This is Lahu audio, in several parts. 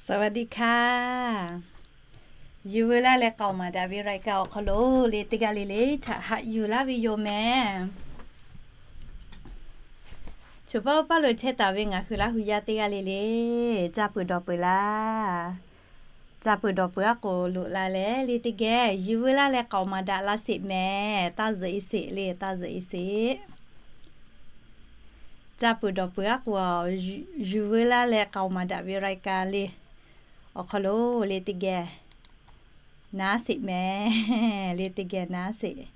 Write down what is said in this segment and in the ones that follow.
สวัสดีค่ะ Yuˬ veu laˇ leh k'aoˍ maˍ daꞈ ve รายการ awˬ hk'aw lo le teˇ g'aˇ le le htaꞈ haꞈ yuˬ laˇ ve yoˬ mehˍ. Choˬ paˇ paˇ lo chehˇ taˍ ve ngaˬ hui Laˇ hu yaˇ teˇ g'aˇ le le, caˇ peuˬ dawˬ peuˬ laˇ. Caˇ peuˬ dawˬ peuˬ aˉ k'oˍ loꞈ la leh le teˇ geh yuˬ veu laˇ leh k'aoˍ maˍ daꞈ laˇ sheˍ mehˍ. Taˇ zuhꞈ e sheˍ le, taˇ zuhꞈ e sheˍ. Caˇ peuˬ dawˬ peuˬ aˉ k'oˍ, yuˬ veu laˇ leh k'aoˍ maˍ daꞈ ve รายการ le awˬ hk'aw lo le teˇ geh naˉ sheˍ mehˍ. Le teˇ geh naˉ sheˍ.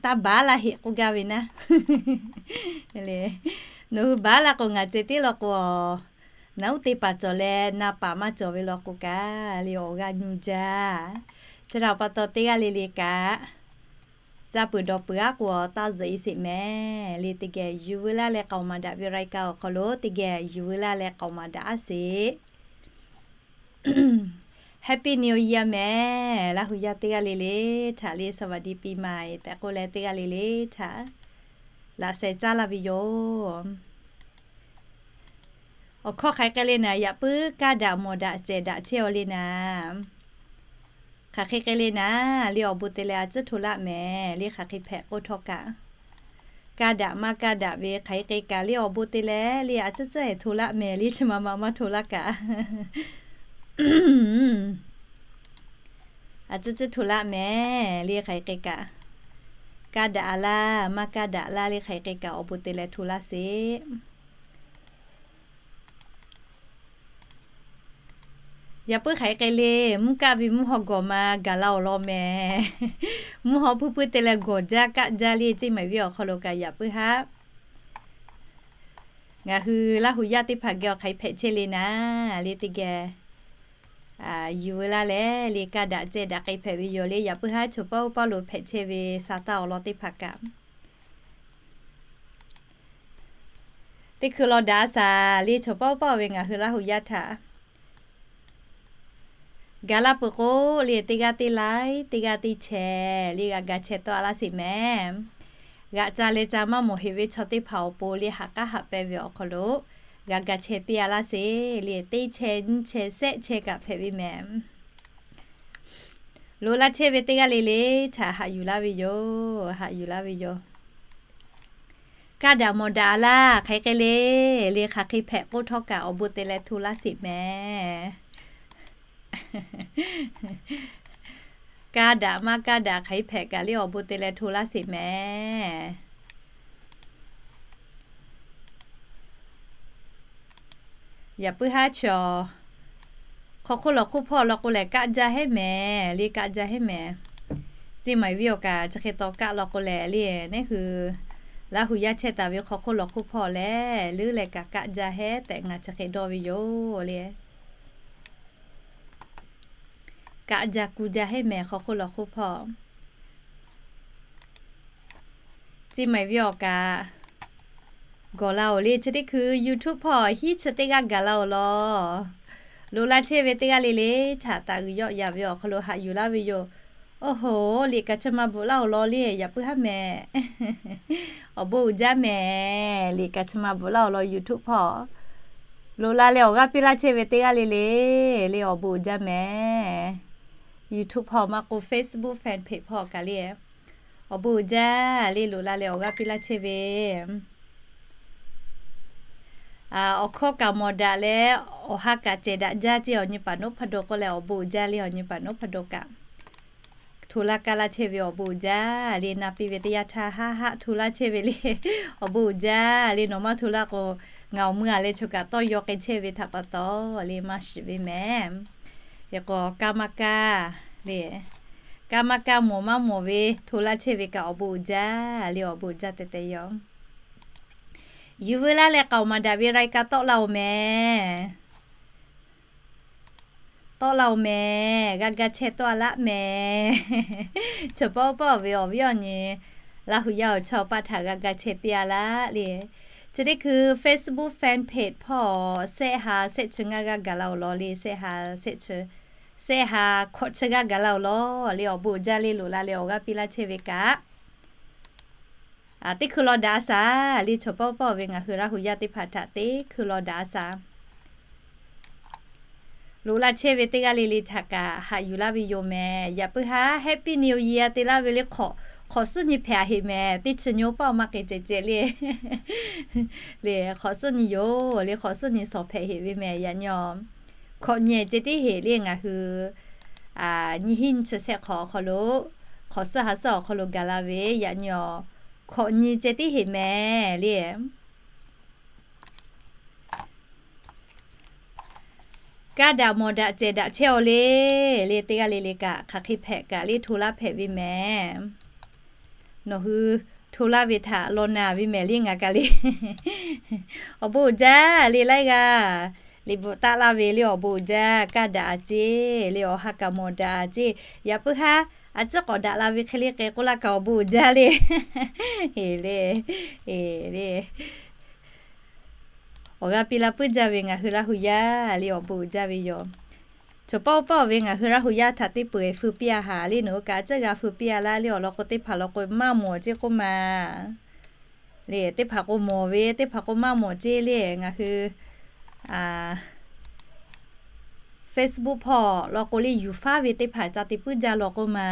Taˇ baˬ laˇ heˆ k'oˆ gaˇ ve naˉ. Nawˬ hui baˬ laˇ k'o ngaˬ ceh tiˉ law k'o, naˉ uˉ teˇ paˍ cawˬ leh na paˍ maˇ cawˬ ve law k'o kaꞈ le awˬ g'aˇ nyu jaˇ. Chi htaꞈ pa taw teˇ g'aˇ le le kaꞈ, caˇ peuˬ dawˬ peuˬ aˉ k'oˍ taˇ zuhꞈ e sheˍ mehˍ. Le teˇ geh yuˬ veu laˇ leh k'aoˍ maˍ daꞈ ve รายการ awˬ hk'aw lo teˇ geh yuˬ veu laˇ leh k'aoˍ maˍ daꞈ aˉ sheˍ. Happy New Year mehˍ. Laˇ hu yaˇ teˇ g'aˇ le le htaꞈ le สวัสดีปีใหม่ tehꞈ k'oˆ leh teˇ g'aˇ le le htaꞈ laꞈ sheh caˇ laˇ ve yoˬ. Awˬ hkawˇ hk'aˬ hk'e k'ai le naˍ, yaꞈ puiˉ kaˇ daꞈ mawˬ daꞈ cehˬ daꞈ chehˇ aw le naˍ. Hk'aˬ hk'e k'ai le naˍ, le awˬ bon te leh a ciˉ hto laˆ mehˍ. Le hk'aˬ hk'e hpehꞈ k'oˆ htawˇ kaꞈ, kaˇ daꞈ maˇ kaˇ daꞈ ve hk'aˬ hk'e k'ai kaꞈ le awˬ bon te leh le a ciˉ ciˉ hto laˆ mehˍ. Le chi ma ma maˇ hto laˇ kaꞈ, a ciˉ ciˉ hto laˆ mehˍ. Le hk'aˬ hk'e k'ai kaꞈ, kaˇ daꞈ a laˇ maˇ kaˇ daꞈ laˇ le hk'aˬ hk'e k'ai kaꞈ awˬ bon te leh hto laˇ sheˍ. Yaꞈ puiˉ hk'aˬ hk'e k'ai le, mvuhˇ kaˆ ve mvuhˇ haw gawˬ ma gaˬ la awˬ law mehˍ. Mvuhˇ haw hpuiˇ hpuiˇ te leh gawˬ jaˇ kaˆ jaˇ le ceˇ maˍ ve awˬ hk'aw lo kaꞈ yaꞈ puiˉ haˉ. Ngaˬ hui Laˇ hu yaˇ teˇ hpaˍ geh awˬ hk'aˬ hk'e hpehꞈ chehˇ le naˍ, le teˇ geh yuˬ veu laˇ leh le kaˇ daꞈ cehˬ daꞈ k'ai hpehꞈ ve yoˬ le. Yaꞈ puiˉ haˉ choˬ paˇ oˇ paˇ lo hpehꞈ chehˇ ve sa taˇ awˬ lawn teˇ hpaˍ kaꞈ teˇ hkui law daꞈ a shaˍ le. Choˬ paˇ oˇ paˇ ve ngaˬ hui Laˇ hu yaˇ htaꞈ gaˬ la peuˬ k'o le teˇ g'aˇ teˇ laiˉ teˇ g'aˇ teˇ chehˇ le g'a ga chehˇ tawˆ a laˇ sheˍ mehˍ. G'aꞈ ca leh ca maˇ mawˬ heˍ ve chaw teˇ hpaˍ awˬ pon le haꞈ k'aˉ haꞈ pehˇ ve awˬ hk'aw lo g'a ga chehˇ piˇ a laˇ sheˍ le. Teˇ chehˇ nyiˇ chehˇ shehˆ chehˇ kaꞈ hpehꞈ ve mehˍ. Loꞈ la chehˇ ve teˇ g'aˇ le le htaꞈ haꞈ yuˬ laˇ ve yoˬ. Haꞈ yuˬ laˇ ve yoˬ. Kaˇ daꞈ mawˬ daꞈ a laˇ hk'aˬ hk'e k'ai le, le hk'aˬ hk'e hpehꞈ k'oˆ htawˇ kaꞈ awˬ bon te leh hto laˇ sheˍ mehˍ. Kaˇ daꞈ maˇ kaˇ daꞈ hk'aˬ hk'e hpehꞈ kaꞈ le awˬ bon te leh hto laˇ sheˍ mehˍ. Yaꞈ puiˉ haˉ chaw hk'aw hk'oˆ lawˬ hk'oˆ hpawˇ law k'o lehˬ kaˆ jaˇ hehˉ mehˍ le, kaˆ jaˇ hehˉ mehˍ. Ceˇ maˍ ve awˬ kaꞈ chi hk'e taw kaˆ law k'o lehˬ le, neˉ hui Laˇ hu yaˇ chehˇ taˍ ve hk'aw hk'oˆ lawˬ hk'oˆ hpawˇ lehˬ leuˉ leh kaꞈ kaˆ jaˇ hehˉ tehꞈ ngaˬ chi hk'e dawˇ ve yoˬ le. Kaˆ jaˇ kuˇ jaˇ hehˉ mehˍ hk'aw hk'oˆ lawˬ hk'oˆ hpawˇ. Ceˇ maˍ ve awˬ kaꞈ gawˬ la oˬ le. Chi teˇ hkui YouTube hpawˇ hiˉ chi teˇ g'aˇ gaˬ la oˬ law. Loꞈ la chehˇ ve teˇ g'aˇ le le htaꞈ taꞈ g'uiˬ yawˆ yaꞈ ve awˬ hk'aw lo haꞈ yuˬ laˇ ve yoˬ. Oˇ hoˍ, liꞈ kaꞈ chi ma bvuhꞈ laˇ oˬ law le, yaꞈ puiˉ haˉ mehˍ. Awˬ bon uiˍ jaˇ mehˍ. Liꞈ kaꞈ chi ma bvuhꞈ laˇ awˬ lawn YouTube hpawˇ loꞈ la leh awˬ g'aˇ piˇ laˇ chehˇ ve teˇ g'aˇ le le, le awˬ bon uiˍ jaˇ mehˍ. YouTube hpawˇ maˇ k'o Facebook fan page hpawˇ kaꞈ le, awˬ bon uiˍ jaˇ le loꞈ la leh awˬ g'aˇ piˇ laˇ chehˇ ve. Awˬ hkawˇ kaꞈ mawˬ daꞈ leh awˬ ha kaꞈ cehˬ daꞈ jaˇ ceˇ awˬ nyi paˍ noˉ hpaˇ daw k'oˆ leh awˬ bon uiˍ jaˇ le awˬ nyi paˍ noˉ hpaˇ daw kaꞈ hto laˇ kaˇ laˇ chehˇ ve awˬ bon uiˍ jaˇ le. Na piˇ ve teˇ yanˇ htaˇ haˆ haˆ hto laˇ chehˇ ve le, awˬ bon uiˍ jaˇ le. Nawˬ maˇ hto laˇ k'o, ngaˬ awˬ mui a leh choˬ kaꞈ tawˇ yaw k'ai chehˇ ve htaꞈ pa taw le maˇ shiˍ ve mehˍ. Hk'e k'o kaˇ maˇ kaˇ le, kaˇ maˇ kaˇ mawˬ maˇ mawˬ ve hto laˇ chehˇ ve kaꞈ awˬ bon uiˍ jaˇ le, awˬ bon uiˍ jaˇ tehꞈ tehꞈ yoˬ. Yuˬ veu laˇ leh k'aoˍ maˍ daꞈ ve รายการ tawˆ la oˬ mehˍ. Tawˆ la oˬ mehˍ, g'a ga chehˇ tawˆ a laˆ mehˍ. Chaw pawˆ pawˆ ve awˬ viˉ awˬ nyi Laˇ hu yaˇ awˬ chawˇ paˆ htaꞈ g'a ga chehˇ piˇ a laˆ le. Chi teˇ hkui Facebook fan page hpawˇ shehˆ ha shehˆ chi ngaˇ g'aˇ gaˬ la oˬ law le, shehˆ ha shehˆ chi, shehˆ ha hkawꞈ chi g'aˇ gaˬ la oˬ law le. Awˬ bon uiˍ jaˇ le loꞈ la leh awˬ g'aˇ piˇ laˇ chehˇ ve kaꞈ teˇ hkui law daꞈ a shaˍ le. Chaw pawˆ pawˆ ve ngaˬ hui Laˇ hu yaˇ teˇ hpaˍ htaꞈ teˇ hkui law daꞈ a shaˍ. Loꞈ la chehˇ ve teˇ g'aˇ le le htaꞈ kaꞈ haꞈ yuˬ laˇ ve yoˬ mehˍ. Yaꞈ puiˉ haˉ Happy New Year te laˇ ve le hk'awꞈ, hk'awꞈ suhˉ nyi hpehꞈ a heꞈ mehˍ. Teˇ chi nyi oˇ paˆ maˇ k'e ceh ceh le. Le hk'awꞈ suhˉ nyi yoˬ le, hk'awꞈ suhˉ nyi shawˍ hpehꞈ heꞈ ve mehˍ. Yaꞈ nyi hk'awꞈ nyi ceh tiˉ heꞈ le ngaˬ hui nyiˇ hinˉ nyiˇ chi shehˆ hk'awꞈ awˬ hk'aw lo hk'awꞈ suhˉ ha suhˉ awˬ hk'aw lo gaˬ la ve. Yaꞈ nyi hk'awꞈ nyi ceh tiˉ heꞈ mehˍ le. Kaˇ daꞈ mawˬ daꞈ cehˬ daꞈ chehˇ aw le. Le teˇ g'aˇ le le kaꞈ hk'aˬ hk'e hpehꞈ kaꞈ le hto laˇ hpehꞈ ve mehˍ. Nawˬ hui hto laˇ ve htaꞈ law na ve mehˍ le ngaˬ kaꞈ le. Awˬ bon uiˍ jaˇ le laiˉ g'aˇ. Liꞈ bvuhꞈ taˆ laˇ ve le awˬ bon uiˍ jaˇ. Kaˇ daꞈ a ceˇ le, awˬ ha kaꞈ mawˬ daꞈ a ceˇ. Yaꞈ puiˉ haˉ a ciˉ k'awꞈ daꞈ la ve hk'e le k'ai k'oˆ laˇ kaꞈ awˬ bon uiˍ jaˇ le. Eˍ le, eˍ le. Awˬ g'aˇ piˇ laˇ puiˉ jaˇ ve ngaˬ hui Laˇ hu yaˇ le awˬ bon uiˍ jaˇ ve yoˬ. Chaw pawˆ pawˆ ve ngaˬ hui Laˇ hu yaˇ htaꞈ teˇ peu eˬ feu piˇ a haˍ le, nawˬ hui kaꞈ a ciˉ g'a feu piˇ a laˇ le awˬ lawn k'o teˇ hpaˍ law k'o maˇ mawˬ ceˇ k'oˆ ma le. Teˇ hpaˍ k'o mawˬ ve, teˇ hpaˍ k'o maˇ mawˬ ceˇ le. Ngaˬ hui Facebook hpawˇ law k'o le yuˬ faˉ ve teˇ hpaˍ ca te puiˉ jaˇ law k'oˆ ma.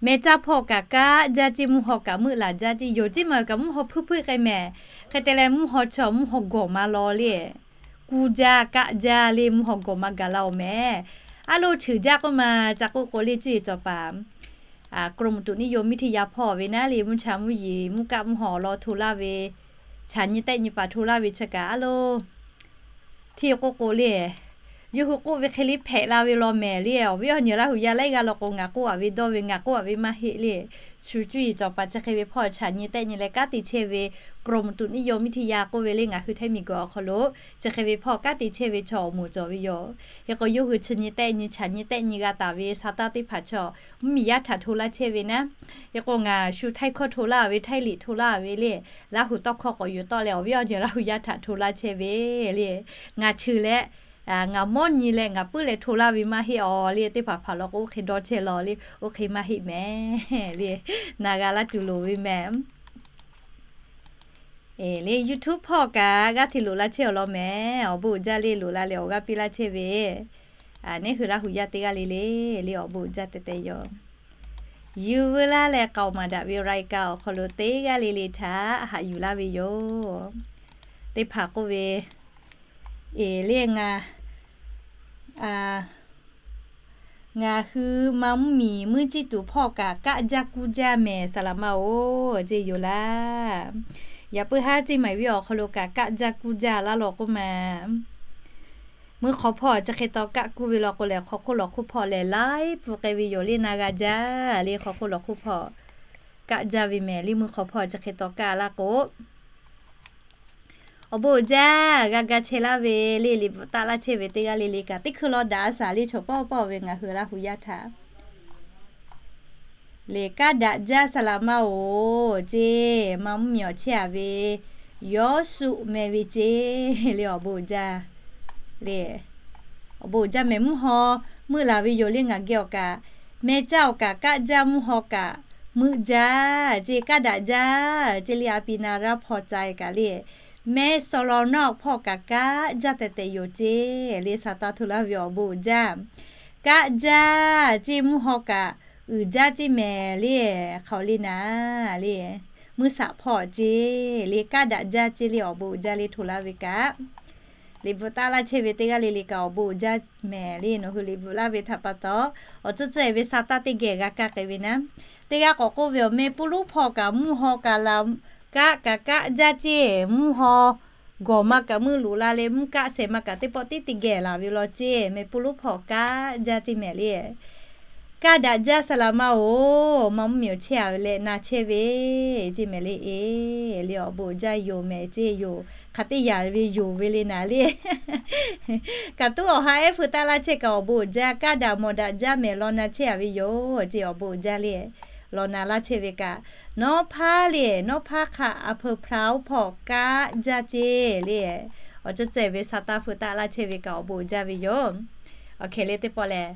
Meh caˇ hpawˇ kaꞈ kaˆ jaˇ ceˇ, mvuhˇ haw kaꞈ meuˆ laˬ jaˇ ceˇ. Yonˍ ceˇ maˬ kaꞈ mvuhˇ haw hpuiˇ hpuiˇ k'ai mehˍ. Hk'e te leh mvuhˇ haw chaw mvuhˇ haw gawˬ ma law le. Kuˇ jaˇ kaˆ jaˇ le mvuhˇ haw gawˬ ma gaˬ la oˬ mehˍ. Aˉ lo cheuˬ jaˇ k'oˆ ma, ca k'oˆ k'o le cuˇ yiˍ cawˬ paˍ กรมอุตุนิยมวิทยา hpawˇ ve naˉ le mvuhˇ cha mvuhˇ yeˬ mvuhˇ kaˆ mvuhˇ haw awˬ lawn hto laˇ ve, chaꞈ nyi tehˆ nyi paˍ hto laˇ ve chi kaꞈ aˉ lo hteˇ k'oˆ k'o le, yawˇ hui k'oˆ ve hk'e le hpehꞈ la ve law mehˍ le. Awˬ viˉ awˬ nyi Laˇ hu yaˇ laiˉ g'aˇ law k'o ngaˬ k'oˆ a ve dawˇ ve, ngaˬ k'oˆ a ve maˇ heˆ le. Shu cuˇ yiˍ cawˬ paˍ chi hk'e ve hpawˇ chaꞈ nyi tehˆ nyi leh kanˉ te chehˇ ve กรมอุตุนิยมวิทยา k'oˆ ve le ngaˬ hui htaiˇ miˬ guiˬ awˬ hk'aw lo chi hk'e ve hpawˇ kanˉ te chehˇ ve chaw awˬ moˍ cawˬ ve yoˬ. Hk'e k'o yawˇ hui chi nyi tehˆ nyi chaꞈ nyi tehˆ nyi g'a taˍ ve sa taˇ teˇ hpaˍ chaw mvuhˇ miˬ yaˇ htaꞈ hto laˇ chehˇ ve naˉ. Hk'e k'o ngaˬ shu htaiˇ hkawˇ hto laˇ ve htaiˇ liꞈ hto laˇ ve le, Laˇ hu tawˇ hkawˇ k'awꞈ yuˬ tawˆ leh awˬ viˉ awˬ nyi Laˇ hu yaˇ htaꞈ hto laˇ chehˇ ve le. Ngaˬ cheuˬ leh ngaˬ mawˇ nyi leh ngaˬ puiˉ leh hto laˇ ve maˇ heˆ aw le. Teˇ hpaˍ hpaˍ law k'o oˇ hk'e dawˇ chehˇ law le, oˇ hk'e maˇ heˆ mehˍ le. Na g'a laˇ tuˬ loˍ ve mehˍ. Eˍ le YouTube hpawˇ kaꞈ g'aˇ hteꞈ loꞈ la chehˇ awˬ lawn mehˍ. Awˬ bon uiˍ jaˇ le loꞈ la leh awˬ g'aˇ piˇ laˇ chehˇ ve, neˉ hui Laˇ hu yaˇ teˇ g'aˇ le le, le awˬ bon uiˍ jaˇ tehꞈ tehꞈ yoˬ. Yuˬ veu laˇ leh k'aoˍ maˍ daꞈ ve รายการ awˬ hk'aw lo teˇ g'aˇ le le htaꞈ haꞈ yuˬ laˇ ve yoˬ. Teˇ hpaˍ k'oˆ ve, eˍ le ngaˬ ngaˬ hui ma mvuhˇ miˬ meuˇ ciˇ tuˬ hpawˇ kaꞈ kaˆ jaˇ kuˇ jaˇ mehˍ saˍ laˍ ma oˬ ceˇ yoˬ laˇ. Yaꞈ puiˉ haˉ ceˇ maˬ viˉ awˬ hk'aw lo kaꞈ kaˆ jaˇ kuˇ jaˇ laˇ law k'oˆ ma. Meuˇ hk'aw hpawˇ chi hk'e taw kaˆ kuˇ ve law k'o lehˬ hk'aw hk'oˆ lawˬ hk'oˆ hpawˇ lehˬ laiˉ pfuhˇ k'ai ve yoˬ le na g'a jaˇ le hk'aw hk'oˆ lawˬ hk'oˆ hpawˇ kaˆ jaˇ ve mehˍ le meuˇ hk'aw hpawˇ chi hk'e taw kaˆ laˇ k'o Awˬ bon uiˍ jaˇ g'a ga chehˇ laˇ ve le liꞈ bvuhꞈ taˆ laˇ chehˇ ve teˇ g'aˇ le le kaꞈ teˇ hkui law daꞈ a shaˍ le chaw pawˆ pawˆ ve ngaˬ hui Laˇ hu yaˇ htaꞈ le kaˆ daꞈ jaˇ saˍ laˍ ma oˬ ceˇ ma mvuhˇ miˬ awˬ chehˇ a ve Yawˇshuˆ meh ve ceˇ le awˬ bon uiˍ jaˇ le. Awˬ bon uiˍ jaˇ mehˍ mvuhˇ haw meuˆ laˬ ve yoˬ le ngaˬ geh awˬ kaꞈ meh caˇ awˬ kaꞈ kaˆ jaˇ mvuhˇ haw kaꞈ meuˆ jaˇ ceˇ kaˆ daꞈ jaˇ ceˇ le a pi na raˇ hpaw ca e kaꞈ le meh saˍ laˍ nawˆ hpawˇ kaꞈ kaˆ jaˇ tehꞈ tehꞈ yoˬ ceˇ le sa taˇ hto laˇ ve awˬ bon uiˍ jaˇ. Kaˆ jaˇ ceˇ mvuhˇ haw kaꞈ uiˍ jaˇ ceˇ mehˍ le hk'aw le na le meuˇ saꞈ hpawˇ ceˇ le kaˆ daꞈ jaˇ ceˇ le awˬ bon uiˍ jaˇ le hto laˇ ve kaꞈ liꞈ bvuhꞈ taˆ laˇ chehˇ ve teˇ g'aˇ le le kaꞈ awˬ bon uiˍ jaˇ mehˍ le nawˬ hui liꞈ bvuhꞈ laˇ ve htaꞈ pa taw awˬ tcuhˉ tcuhˉ e ve sa taˇ teˇ geh g'a kaˇ k'ai ve naˉ. Teˇ g'aˇ k'awꞈ k'oˆ ve awˬ meh puˇ lonˉ hpawˇ kaꞈ mvuhˇ haw kaꞈ la kaˆ kaꞈ kaˆ jaˇ ceˇ mvuhˇ haw gawˬ ma kaꞈ meuˇ loꞈ la leh mvuhˇ kaˆ shehˍ ma kaꞈ teˇ pawˆ tiˉ teˇ geh laˬ ve law ceˇ meh puˇ lonˉ hpawˇ kaˆ jaˇ ceˇ mehˍ le. Kaˆ daꞈ jaˇ saˍ laˍ ma oˬ ma mvuhˇ miˬ awˬ chehˇ a ve leh na chehˇ ve ceˇ mehˍ le e le awˬ bon uiˍ jaˇ yoˬ mehˍ ceˇ yoˬ hk'aˬ teˇ yaꞈ ve yoˬ ve le naˍ le. Kaꞈ tuˉ awˬ ha ehˉ feu taˆ laˇ chehˇ kaꞈ awˬ bon uiˍ jaˇ kaˆ daꞈ mawˬ daꞈ jaˇ mehˍ law na chehˇ a ve yoˬ ceˇ awˬ bon uiˍ jaˇ le. Law na laˇ chehˇ ve kaꞈ nawˉ hpaˇ le nawˉ hpaˇ hk'a a peu hpaˇ oˉ hpawˇ kaˆ jaˇ ceˇ le awˬ ceuˬ ceh ve sa taˇ feu taˆ laˇ chehˇ ve kaꞈ awˬ bon uiˍ jaˇ ve yoˬ. Awˬ hkeh le teˇ pawˆ lehˬ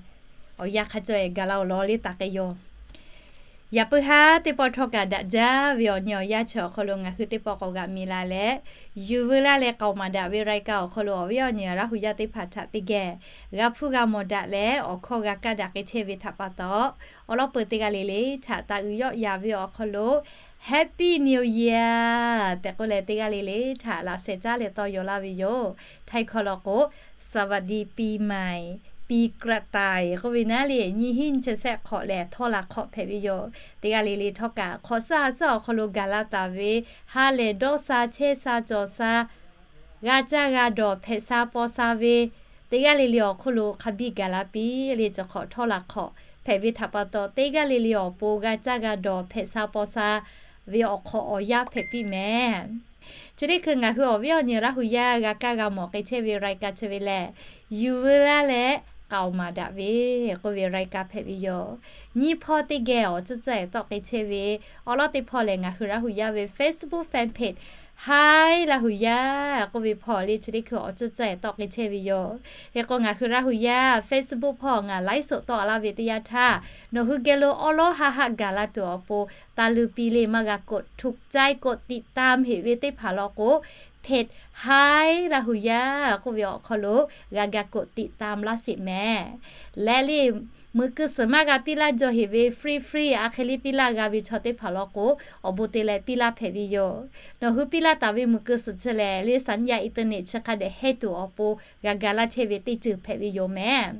awˬ yanˇ hk'a caweh gaˬ la awˬ lawn le taˍ k'ai yoˬ. Yaꞈ puiˉ haˉ teˇ pawˆ htawˇ kaꞈ daꞈ jaˇ ve awˬ nyi awˬ yanˇ chi awˬ hk'aw lo ngaˬ hui teˇ pawˆ k'awꞈ g'aꞈ mi la leh, yuˬ veu laˇ leh k'aoˍ maˍ daꞈ ve รายการ awˬ hk'aw lo awˬ viˉ awˬ nyi Laˇ hu yaˇ teˇ hpaˍ htaꞈ teˇ geh g'a hpuˇ g'a mawˬ daꞈ leh awˬ hkawˇ g'a kaˇ daꞈ k'ai chehˇ ve htaꞈ pa taw, awˬ lawn peuˬ teˇ g'aˇ le le htaꞈ taˍ uiˍ yawˆ yaˍ ve awˬ hk'aw lo Happy New Year tehꞈ k'oˆ leh, teˇ g'aˇ le le htaꞈ laꞈ shehˍ caˉ leh tawˇ yaw laˇ ve yoˬ. Htaiˇ hkaw lo k'o, สวัสดีปีใหม่ ปีกระต่าย k'oˆ ve naˉ le, nyiˇ hinˉ nyiˇ chi sehˆ hk'awꞈ lehˬ htawˇ laˬ hk'awꞈ hpehꞈ ve yoˬ. Teˇ g'aˇ le le htawˇ kaꞈ hk'awꞈ suhˉ ha suhˉ awˬ hk'aw lo gaˬ la taˍ ve ha lehˬ dawˇ sha chehˇ sha cawˬ sha, g'a caˇ g'a dawˬ hpehꞈ sha paw sha ve, teˇ g'aˇ le le awˬ hk'oˆ lo hk'a biˇ gaˬ la piˇ le, chi hk'awꞈ htawˇ laˬ hk'awꞈ hpehꞈ ve htaꞈ pa taw, teˇ g'aˇ le le awˬ pon g'a caˇ g'a dawˬ hpehꞈ sha paw sha ve awˬ hk'awꞈ awˬ yanˇ hpehꞈ piˇ mehˍ. Chi teˇ hkui ngaˬ hui awˬ viˉ awˬ nyi Laˇ hu yaˇ g'a kaˇ g'a mawˬ k'ai chehˇ ve รายการ chi ve lehˬ, yuˬ veu laˇ leh k'aoˍ maˍ daꞈ ve k'oˆ ve รายการ hpehꞈ ve yoˬ. Nyiˇ hpawˇ teˇ geh awˬ cuˇ caˇ tawˆ k'ai chehˇ ve, awˬ lawn teˇ hpawˇ lehˬ ngaˬ hui Laˇ hu yaˇ ve Facebook fan page Hi Laˇ hu yaˇ k'oˆ ve hpawˇ le, chi teˇ hkui awˬ cuˇ caˇ tawˆ k'ai chehˇ ve yoˬ. Hk'e k'o ngaˬ hui Laˇ hu yaˇ Facebook hpawˇ ngaˬ ไลฟ์สด tawˆ laˇ ve teˇ yanˇ htaˇ, nawˬ hui geh lo awˉ lawˉ haˆ haˆ gaˬ la tuˬ awˬ pon, taˍ luˬ piˍ le maˇ g'a กดถูกใจ กดติดตาม heꞈ ve teˇ hpaˍ law k'o, page Hi Laˇ hu yaˇ k'oˆ ve awˬ hk'aw lo g'a ga กดติดตาม laˇ sheˍ mehˍ. Leh le, muiˬ keu suhˍ maˇ g'a piˇ laˇ jaw heꞈ ve free free a hk'e le piˇ laˇ g'a ve chaw teˇ hpaˍ law k'o, awˬ bon te leh piˇ laˇ hpehꞈ ve yoˬ. Nawˬ hui piˇ laˇ taˍ ve muiˬ keu suhˍ chi lehˬ le, สัญญาณอินเทอร์เน็ต chi hk'a dehꞈ hehˇ tuˬ awˬ pon g'a ga laˇ chehˇ ve teˇ ceuˬ hpehꞈ ve yoˬ mehˍ.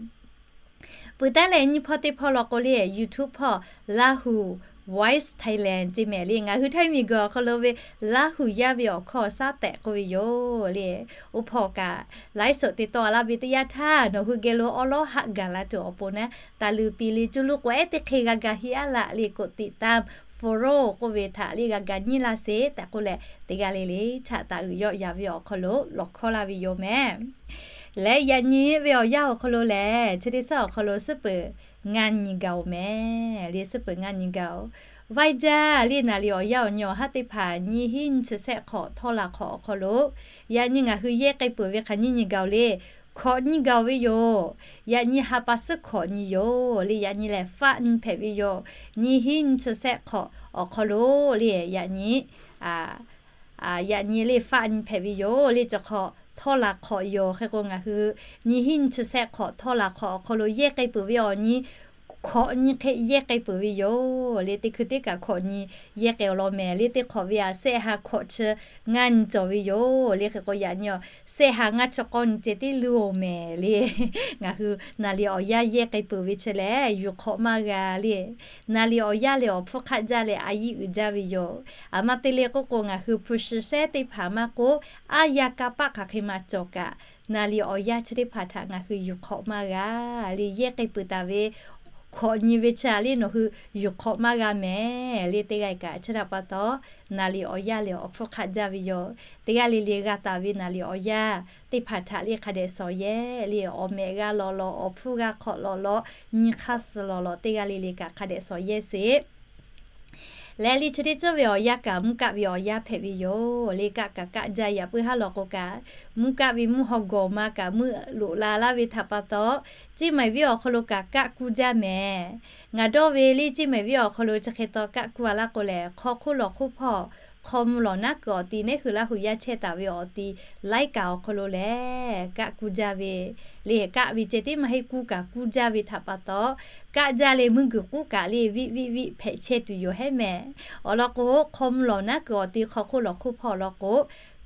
Peuˬ taˉ leh nyiˇ hpawˇ teˇ hpawˇ law k'o le, YouTube hpawˇ Laˇ hu Voice Thailand ce mehˍ le, ngaˬ hui Htaiˇ miˬguiˬ awˬ hk'aw lo ve Laˇ hu yaˇ ve awˬ hkawˇ shaˉ tehꞈ k'oˆ ve yoˬ le. Oˇ hpawˇ kaꞈ ไลฟ์สด te tawˆ laˇ ve teˇ yanˇ htaˇ, nawˬ hui geh lo awˉ lawˉ haˆ gaˬ la tuˬ awˬ pon naˉ, taˍ luˬ piˍ le cuˇ luˬ k'o ehˉ teˇ hk'e g'a ga heˆ aˉ laꞈ le กดติดตาม follow k'oˆ ve htaꞈ le g'a ga nyiˇ laˇ sheˍ tehꞈ k'oˆ leh, teˇ g'aˇ le le htaꞈ taˍ uiˍ yawˆ yaˍ ve awˬ hk'aw lo lawˬ hkawˇ laˇ ve yoˬ mehˍ. Leh yaꞈ nyi ve awˬ yanˇ awˬ hk'aw lo lehˬ, chi teˇ suhˉ awˬ hk'aw lo suhˉ peuˬ ngaˇ nyi gaˬ oˬ mehˍ le, suhˉ peuˬ ngaˇ nyi gaˬ oˬ. Vaiˇ jaˇ le, naˍ riˍ awˬ yanˇ awˬ nyi awˬ haˉ teˇ hpaˍ nyiˇ hinˉ nyiˇ chi sehˆ hk'awꞈ htawˇ laˬ hk'awꞈ awˬ hk'aw lo, yaꞈ nyi ngaˬ hui yehˇ k'ai peuˬ ve hk'aˬ nyiˇ nyi gaˬ oˬ le, hkawꞈ nyi gaˬ oˬ ve yoˬ. Yaꞈ nyi ha pa suhˉ hkawꞈ nyi yoˬ le, yaꞈ nyi lehˬ faˆ nyi hpehꞈ ve yoˬ. Nyiˇ hinˉ nyiˇ chi sehˆ hk'awꞈ awˬ hk'aw lo le, yaꞈ nyi, yaꞈ nyi le faˆ nyi hpehꞈ ve yoˬ le, chi hk'awꞈ htawˇ laˬ hk'awꞈ yoˬ. Hk'e k'o ngaˬ hui nyiˇ hinˉ nyiˇ chi sehˆ hk'awꞈ htawˇ laˬ hk'awꞈ awˬ hk'aw lo yehˇ k'ai peuˬ ve awˬ nyi hkawꞈ nyi hk'e yehˇ k'ai peuˬ ve yoˬ le. Teˇ hkui teˇ kaꞈ hkawꞈ nyi yehˇ k'ai awˬ lawn mehˍ le. Teˇ hk'awꞈ ve aꞈ sehˆ ha hkawꞈ chi ngaˇ nyi cawˬ ve yoˬ le. Hk'e k'o yaꞈ nyi sehˆ ha ngaˇ chi k'awˇ nyi ceh tiˉ luˇ oˬ mehˍ le. Ngaˬ hui naˍ riˍ awˬ yanˇ yehˇ k'ai peuˬ ve chi lehˬ, yuˬ hk'awꞈ maˇ g'a le. Naˍ riˍ awˬ yanˇ lehˬ awˬ hpfuhˇ hk'aˆ jaˇ leh a yiˇ uiˍ jaˇ ve yoˬ. Aˬ ma te le k'oˆ k'o, ngaˬ hui hpu shi shehnˉ teˇ hpaˍ maˇ k'oˆ, aˉ yaˇ kanˇ paˆ hk'aˬ hk'e ma cawˬ kaꞈ, naˍ riˍ awˬ yanˇ chi teˇ hpaˍ htaꞈ ngaˬ hui yuˬ hk'awꞈ maˇ g'a le. Yehˇ k'ai peuˬ taˍ ve hkawꞈ nyi ve chi aꞈ le nawˬ hui yuˬ hk'awꞈ maˇ g'a mehˍ le. Teˇ g'aˇ kaꞈ chi htaꞈ pa taw, naˍ riˍ awˬ yanˇ lehˬ awˬ hpfuhˇ hk'aˆ jaˇ ve yoˬ. Teˇ g'aˇ le le g'a taˍ ve naˍ riˍ awˬ yanˇ teˇ hpaˍ htaꞈ le hk'a dehꞈ shawˍ yehˇ le. Awˬ mehꞈ g'a lawˬ lawˬ, awˬ hpfuhˇ g'a hk'awꞈ lawˬ lawˬ, nyi hk'aˇ suh lawˬ lawˬ, teˇ g'aˇ le le kaꞈ hk'a dehꞈ shawˍ yehˇ sheˍ. Leh le chi teˇ ceuˬ ve awˬ yanˇ kaꞈ mvuhˇ kaˆ ve awˬ yanˇ hpehꞈ ve yoˬ le. Kaˆ kaꞈ kaˆ jaˇ. Yaꞈ puiˉ haˉ lawˬ k'o kaꞈ, mvuhˇ kaˆ ve mvuhˇ haw gawˬ ma kaꞈ meuˆ loꞈ la laˇ ve htaꞈ pa taw, Ceˇ maiˍ venˇ awˬ hk'aw lo kaꞈ kaˆ kuˇ jaˇ mehˍ. Ngaˬ dawˇ ve le Ceˇ maiˍ venˇ awˬ hk'aw lo chi hk'e taw kaˆ kuˇ a laˇ k'o lehˬ, hk'aw hk'oˆ lawˬ hk'oˆ hpawˇ hk'aw mvuh lawˬ naˉ kuiˬ awˬ ti neˉ hui Laˇ hu yaˇ chehˇ taˍ ve awˬ ti laiˉ kaꞈ awˬ hk'aw lo lehˬ kaˆ kuˇ jaˇ ve le. Kaˆ ve ceh tiˉ maˇ heˆ, kuˇ kaꞈ kuˇ jaˇ ve htaꞈ pa taw, kaˆ jaˇ leh mvuhˇ guiˬ k'uˉ kaꞈ le viˆ viˆ viˆ hpehꞈ chehˇ tuˬ yoˬ hehˉ mehˍ. Awˬ lawn k'o, hk'aw mvuh lawˬ naˉ kuiˬ awˬ ti hk'aw hk'oˆ lawˬ hk'oˆ hpawˇ law k'o,